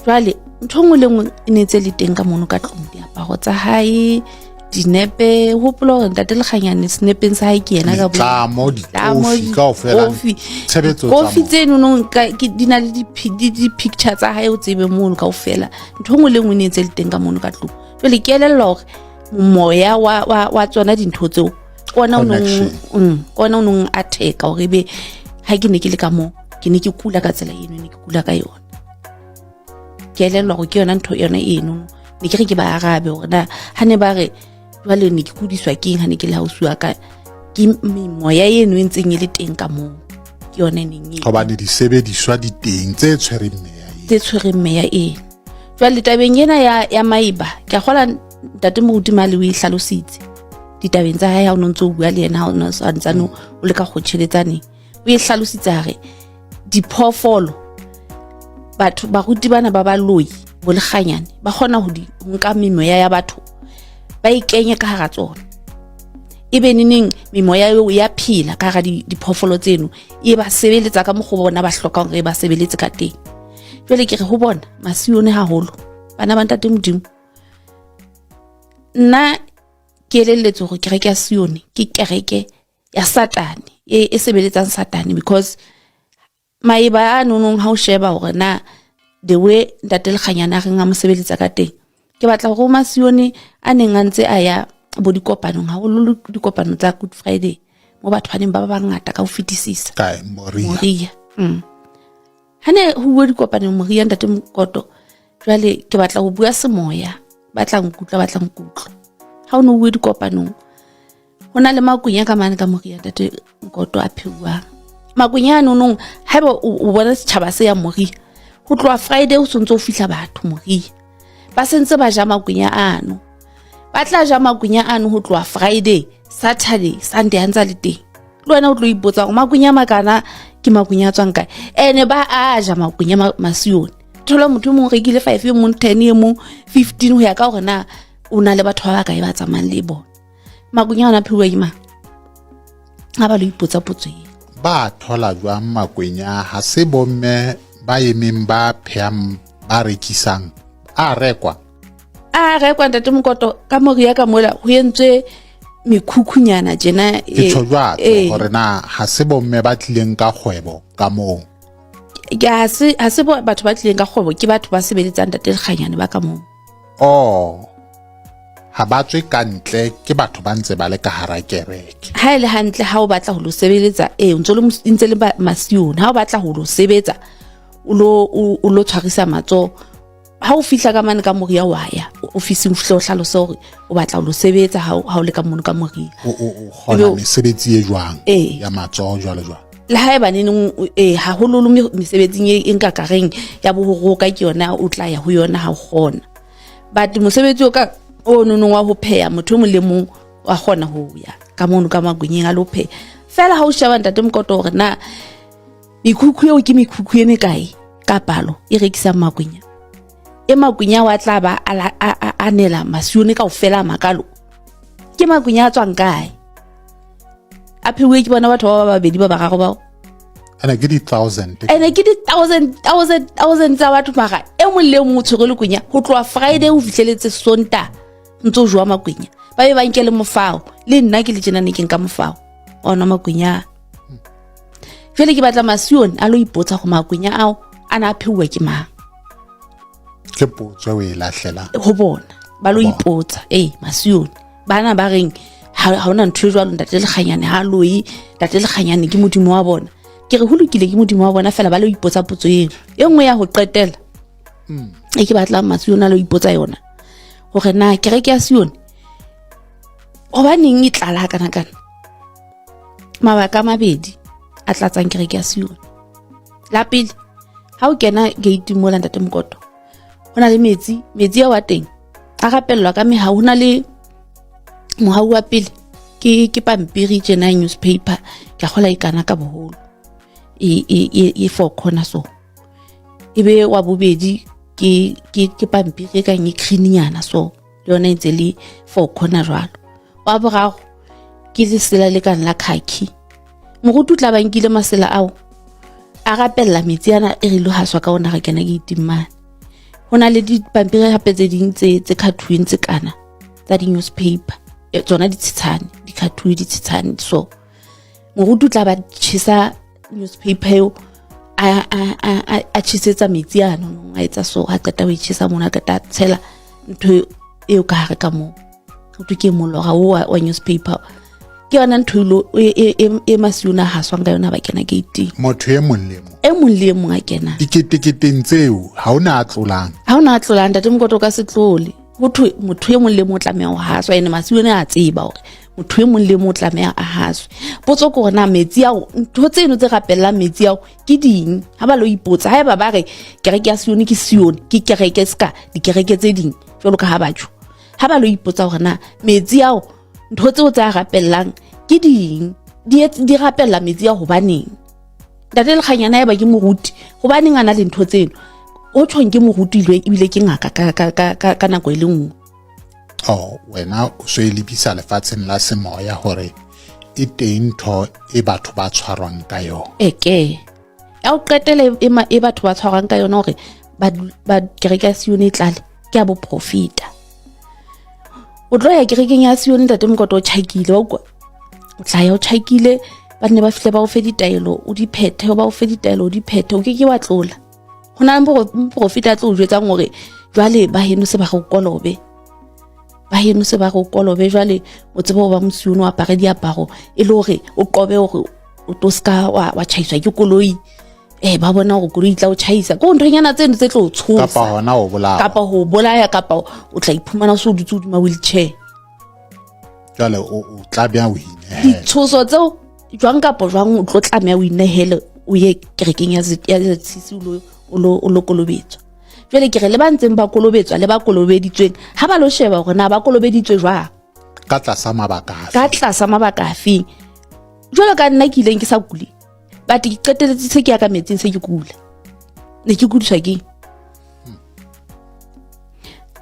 Jwale ntho nngwe le nngwe e ne ntse le teng ka mono ka tlung, diaparo tsa hae, dinepe, hopola hore ntate Lekganyane senepeng sa hae ke yena ka bo- Ditlamo, Ditlamo, dikofi kaofela, dikofi. tshebetso tsa Kofi moo. tseno nong ka ke di na le di picture tsa hae o tsebe mono kaofela. Ntho nngwe le nngwe e ne ntse le teng ka mono ka tlung. Jwale ke elellwa hore moya wa tsona dintho tseo ke ona o nong Connection. Ke ona o nong a theka hore ebe ha ke ne ke le ka moo, ke ne ke kula ka tsela eno, ne ke kula ka yona. Ke elellwa hore ke yona ntho yona eno. Ne ke re ke ba arabe hore na ha ne ba re jwale ne ke kudiswa ke eng ha ne ke le hausi wa ka, ke memoya eno e ntseng e le teng ka moo, ke yona e neng e Hobane disebediswa di teng tse tshwereng meya eno. Tse tshwereng meya eno. Jwale tabeng ena ya maeba, ke a kgola ntate Moruti Male o e hlalositse ditabeng tsa hae ha o no ntso o bua le yena, ha o no sa ntsane o le ka kgotjheletsaneng. O e hlalositse a re diphoofolo, batho baruti bana ba baloi bo Lekganyane ba kgona ho di nka memoya ya batho ba e kenye ka hara tsona, e be neneng memoya eo ya phela ka hara diphoofolo tseno, e ba sebeletsa ka mokgwa bona ba hlokang hore e ba sebeletse ka teng. Jwale ke re ho bona masione haholo bana ba ntate Modimo, nna ke elelletse hore kereke ya Sione ke kereke ya Satane e sebeletsang Satane, because maeba a nonong ha o sheba hore na the way ntate Lekganyane a reng a mo sebeletsa ka teng, ke batla hore o masione a neng a ntse a ya bo dikopanong, haholo dikopano tsa Good Friday mo batho ba neng ba ba bangata ka ho fetisisa. Kae? Moria. Moria. Ha ne ho bua dikopanong Moria ntate Mokoto, jwale ke batla ho bua semoya, ba tla nkutlwa, ba tla nkutlwa. Ha o no bua dikopanong, ho na le makwenya ka mane ka Moria ntate Mokoto a pheuwang. Makwenya a nonong haeba o bona setjhaba se yang Moria, ho tloha Friday ho sontse ho fihla batho Moria. Ba sentse ba ja makwenya ano. Ba tla ja makwenya ano ho tloha Friday, Saturday, Sunday a ntsa le teng. Le wena o tlo ipotsa hore makwenya a makana ke makwenya a tswang kae. Ene ba a ja makwenya masione. Thola motho e mong o rekile 5, e mong 10, e mong 15 ho ya ka hore na o na le batho ba bakae ba tsamayang le bona. Makwenya ona pheuwa ke mang? Ha ba lo ipotsa potso eo. Ba thola jwang makwenya? Ha se bomme ba emeng ba phehang ba rekisang, a rekwa? A rekwa ntate Mokoto, ka Moria ka mola ho entswe mekhukhunyana tjena. Ke tjho jwalo hore na ha se bomme ba tlileng ka kgwebo ka moo. Ke ha se batho ba tlileng ka kgwebo, ke batho ba sebeletsang ntate Lekganyane ba ka moo. Oh. Ha ba tswe ka ntle, ke batho ba ntse ba le ka hara kereke. Ha e le hantle ha o batla ho lo sebeletsa, o ntse le ntse le masione, ha o batla ho lo sebetsa, o lo tshwarisa matsoho. Ha o fihla ka mane ka Moria wa ya ofising, o fihle o hlalose hore o batla ho lo sebetsa ha o le ka mono ka Moria. O kgona mesebetsi e jwang ya matsoho jwalo jwalo. Le ha eba neneng, haholoholo mesebetsing e nka kareng ya bohoroka ke yona o tla ya ho yona ha o kgona. But mosebetsi o ka o nonong wa ho pheha, motho e mong le mong wa kgona ho ya ka mono ka makwenyeng a lo pheha. Fela ha o sheba ntate Mokoto hore na mekhukhu eo ke mekhukhu e mekae ka palo e rekisang makwenya. E makwenya wa tla ba anela masione ka ofela a makalo ke makwenya a tswang kae a pheuwe ke bona batho ba ba babedi ba bararo bao ene ke di-thousand ene ke di-thousand thousand thousand tsa batho mara e mong le e mongwe o tshwere lekwenya go tloga friday o fitlheletse sonta ntse o jowa makwenya ba be ba nke le mofao le nna ke le tjena ne ke nka mofao ona makwenya a jale ke batla masione a lo ipotsa go makwenya ao a ne a pheuwa ke mang ke potso o e latlhelang go bona ba lo ipotsa ee masione bana ba reng ga ona ntho e jalo ntate lekganyane ga loe ntate lekganyane ke modimo wa bona ke re go lokile ke modimo wa bona fela ba lo ipotsa potso eo e nngwe ya go qetela e ke batlang masione a lo ipotsa yona gore na kereke ya sione gobaneng e tlala kana kana mabaka a mabedi a tlatsang kereke ya sione la pele ga o kena gate mola ntate mokoto go na le metsi metsi ao a teng a gapelelwa ka megau go na le mogau wa pele ke ke pampiri tjena newspaper ke a gola e kana ka boholo e e e, e four corner so e be wa bobedi ke ke ke pampiri e kang e green-nyana so le yona e ntse le four corner jwalo wa boraro ke lesela le kang la khaki moruti o tla ba nkile masela ao a rapelela metsi ana e re ilo haswa ka ona ga kena ke itimane go na le dipampiri gape tse ding tse tse khathuweng tse kana tsa di-newspaper tsona ditshitshane dikhathuwe ditshitshane so moruti o tla ba chesa newspaper eo a chesetsa metsi ano a etsa so a qeta ho e chesa mono a qeta a tshela ntho eo ka gare ka moo go thwe ke molora o wa newspaper ke yona ntho e masione a haswang ka yona ba kena gating motho e mong le mong e mong le e mong a kena diketeketeng tseo ha o na a tlolang ha o na a tlolang ntate mokoto o ka se tlole go thwe motho e mong le mong o tlameha go haswa ene masione a tseba gore motho e mong le mong o tlameha a haswe potso ke gore na metsi ao ntho tseno tse rapelelang metsi ao ke ding ga ba lo ipotsa ga eba ba re kereke ya sione ke sione ke kereke seka dikereke tse ding jalo ka ga batho ga ba lo ipotsa gore na metsi ao ntho tseo tse a rapelelang ke ding di rapelela metsi ao gobaneng ntate lekganyana eba ke moruti gobaneng a na le ntho tseno o tshwang ke moruti ebile ke ngaka ka nako e le nngwe oh wena o so e lebisa lefatsheng la semoya gore e teng ntho e batho ba tshwarwang ka yone eke ya o qetele e batho ba tshwarwang ka yone gore ba kereke ya sione e tlale ke ya boprofeta o tlo ya kerekeng ya sione ntate mokoto o tšhakile wa ukwa o tla ya o tšhakile ba nne ba fitlhe ba o fe ditaelo o di phethe ba o fe ditaelo o di phethe o ke ke wa tlola go na le moprofeta a tlo o jwetsang gore jwale ba heno se ba go kolobe ba heno se ba go kolobe jwale o tsebe go ba mosione o apare diaparo e le gore o qobe gore o tlo seka wa tšhaiswa ke koloi eh ba bona gore koloi tla o tšhaisa ko nthonyana tseno tse tlo o tshosa kapa hona o bolaya kapa go bolaya kapa o tla iphumana o se o dutse hodima wheelchair jwale o tla bjang o inehela ditshoso tseo jwang kapa jwang o tlo tlameha o inehele o ye kerekeng ya ZCC o lo kolobetswa jwale ke re le ba ntseng ba kolobetswa le ba kolobeditsweng ha ba lo sheba gore na ba kolobeditswe jwang ka tlasa mabaka afe ka tlasa mabaka afeng jwalo ka nna ke ileng ke sa kule but ke qeteletse se ke ya ka metsing se ke kula ne ke kudiswa keng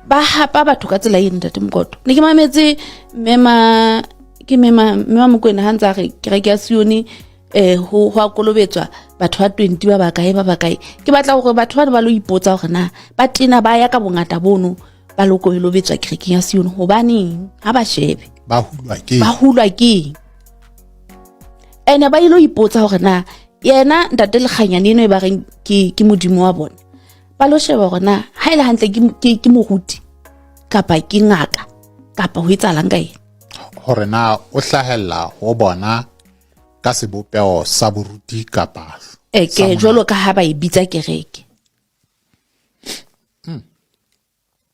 ba hapa batho ka tsela e ntate mokoto ne ke mametse mema ke mema mema mokwena ha ntse a re kereke ya sione eh ho ho a kolobetswa batho ba 20 ba bakae ba bakae ke batla gore batho ba ne ba lo ipotsa gore na ba tena ba ya ka bongata bono ba lo kolobetswa kerekeng ya sione hobaneng ha ba shebe ba hulwa ke ba hulwa ke ene ba ile ipotsa gore na yena ntate lekganyane eno e ba reng ke ke modimo wa bona ba lo sheba gore na ha e le hantle ke moruti kapa ke ngaka kapa ho etsahalang ka ena gore na o hlahella ho bona ka sebopeho sa boruti kapa eke jwalo ka ha ba e bitsa kereke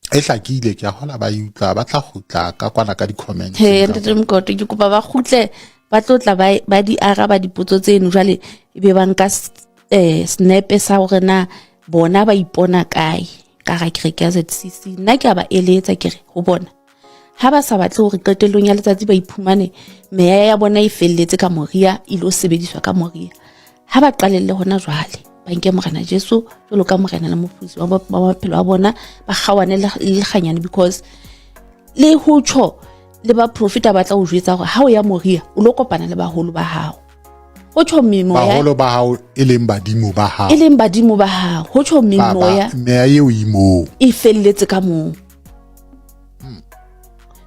e hlakile ke a hola ba e utlwa ba tla kgutla ka kwana ka di-comment he ntate mokoto ke kopa ba kgutle ba tlo tla ba di araba dipotso tseno jwale e be ba nka um snepe sa gore na bona ba ipona kae ka ga kereke ya ZCC nna ke a ba eletsa ke re go bona ha ba sa batle gore qetellong ya letsatsi ba iphumane meya ya bona e felletse ka moria e ilo sebediswa ka moria ha ba qalelle hona jwale Ba nke Morena Jesu jwalo ka Morena le Mopholosi wa maphelo a bona, ba kgaoane le lekganyane, because le ho tjho le baprofeta ba tla o jwetsa hore ha o ya Moria o lo kopana le baholo ba hao. Ho tjho memoya, baholo ba hao e leng badimo ba hao, e leng badimo ba hao. Ho tjho memoya, meya eo e moo e felletse ka moo.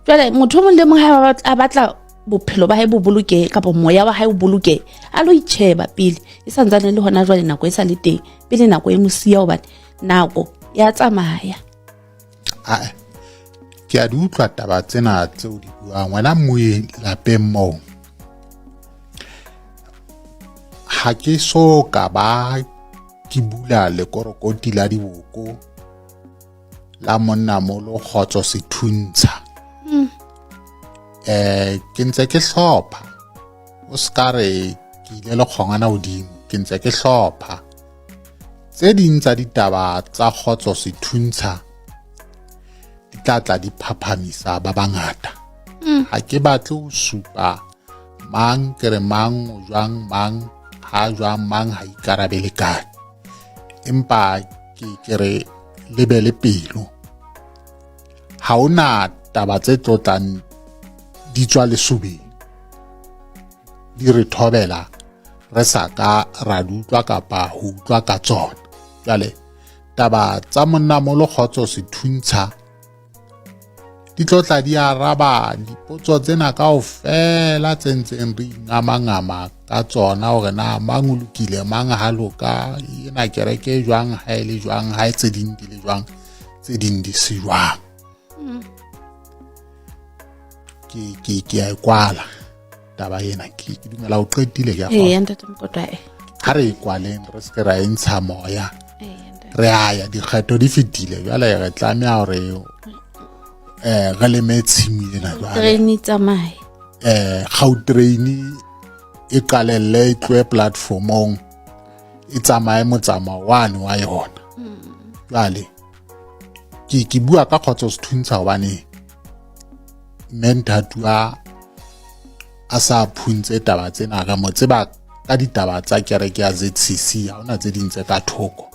Jwale motho o mong le mong ha a batla bophelo ba hae bo bolokehe kapa moya wa hae o bolokehe, a lo itjheba pele e santsane le hona jwale, nako e sa le teng, pele nako e mo siya, hobane nako ya tsamaya. Ae, ke a di utlwa taba tsena tseo di buang wena moe lapeng moo. Ha ke so ka ba ke bula lekorokoti la diboko la monna molo Kgotso Sethuntsha. Ke ntse ke hlopha, o ska re ke ile le kgongwana hodimo, ke ntse ke hlopha tse ding tsa ditaba tsa Kgotso Sethuntsha, di tla tla di phaphamisa ba bangata. Ha ke batle ho supa mang ke re mang o jwang, mang ha jwang, mang ha ikarabele kae, empa ke re le be le pelo. Ha ona taba tse tlotlang di tswa lesobeng di re thobela re sa ka ra di utlwa kapa ho utlwa ka tsona. Jwale taba tsa monnamolo Kgotso Sethuntsha di tlotla di araba dipotso tsena kaofela tse ntseng re ingamangama ka tsona, hore na mang o lokile, mang ha loka, ena kereke e jwang, ha e le jwang, ha e tse ding di le jwang, tse ding di se jwang. Ke a e kwala taba ena, ke dumela o qetile, ke a Ee, ntate Mokoto, e. Ha re e kwaleng, re se ke ra e ntsha moya. Re a ya, dikgetho di fetile, jwale re tlameha hore re leme tshimo ena jwale. Train e tsamaye. Gautrain e qalelle e tlohe platformong e tsamaye motsamao wane wa yona. Jwale ke bua ka Kgotso Sethuntsha hobane mme Nthatua a sa phuntse taba tsena, re mo tseba ka ditaba tsa kereke ya ZCC, ha hona tse ding tse ka thoko.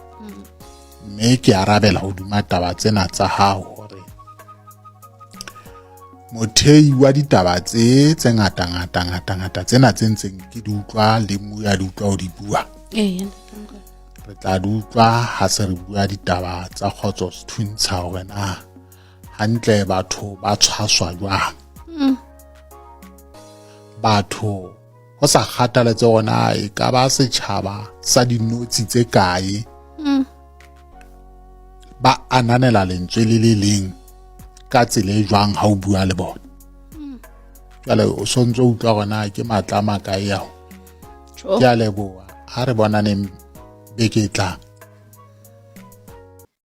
Mme ke arabela hodima taba tsena tsa hao hore mothei wa ditaba tse tse ngata ngata ngata ngata tsena tse ntseng ke di utlwa le mmu ya di utlwa o di bua. Re tla di utlwa ha se re bua ditaba tsa Kgotso Sethuntsha hore na hantle batho ba tshwaswa jwang. Batho ho sa kgathaletse hore na e ka ba setjhaba sa dinotshi tse kae, ba ananela lentswe le le leng ka tsela e jwang ha o bua le bona. Jwale o sontse o utlwa hore na ke matla a makae ao. Ke a leboha, ha re bonaneng beke e tlang.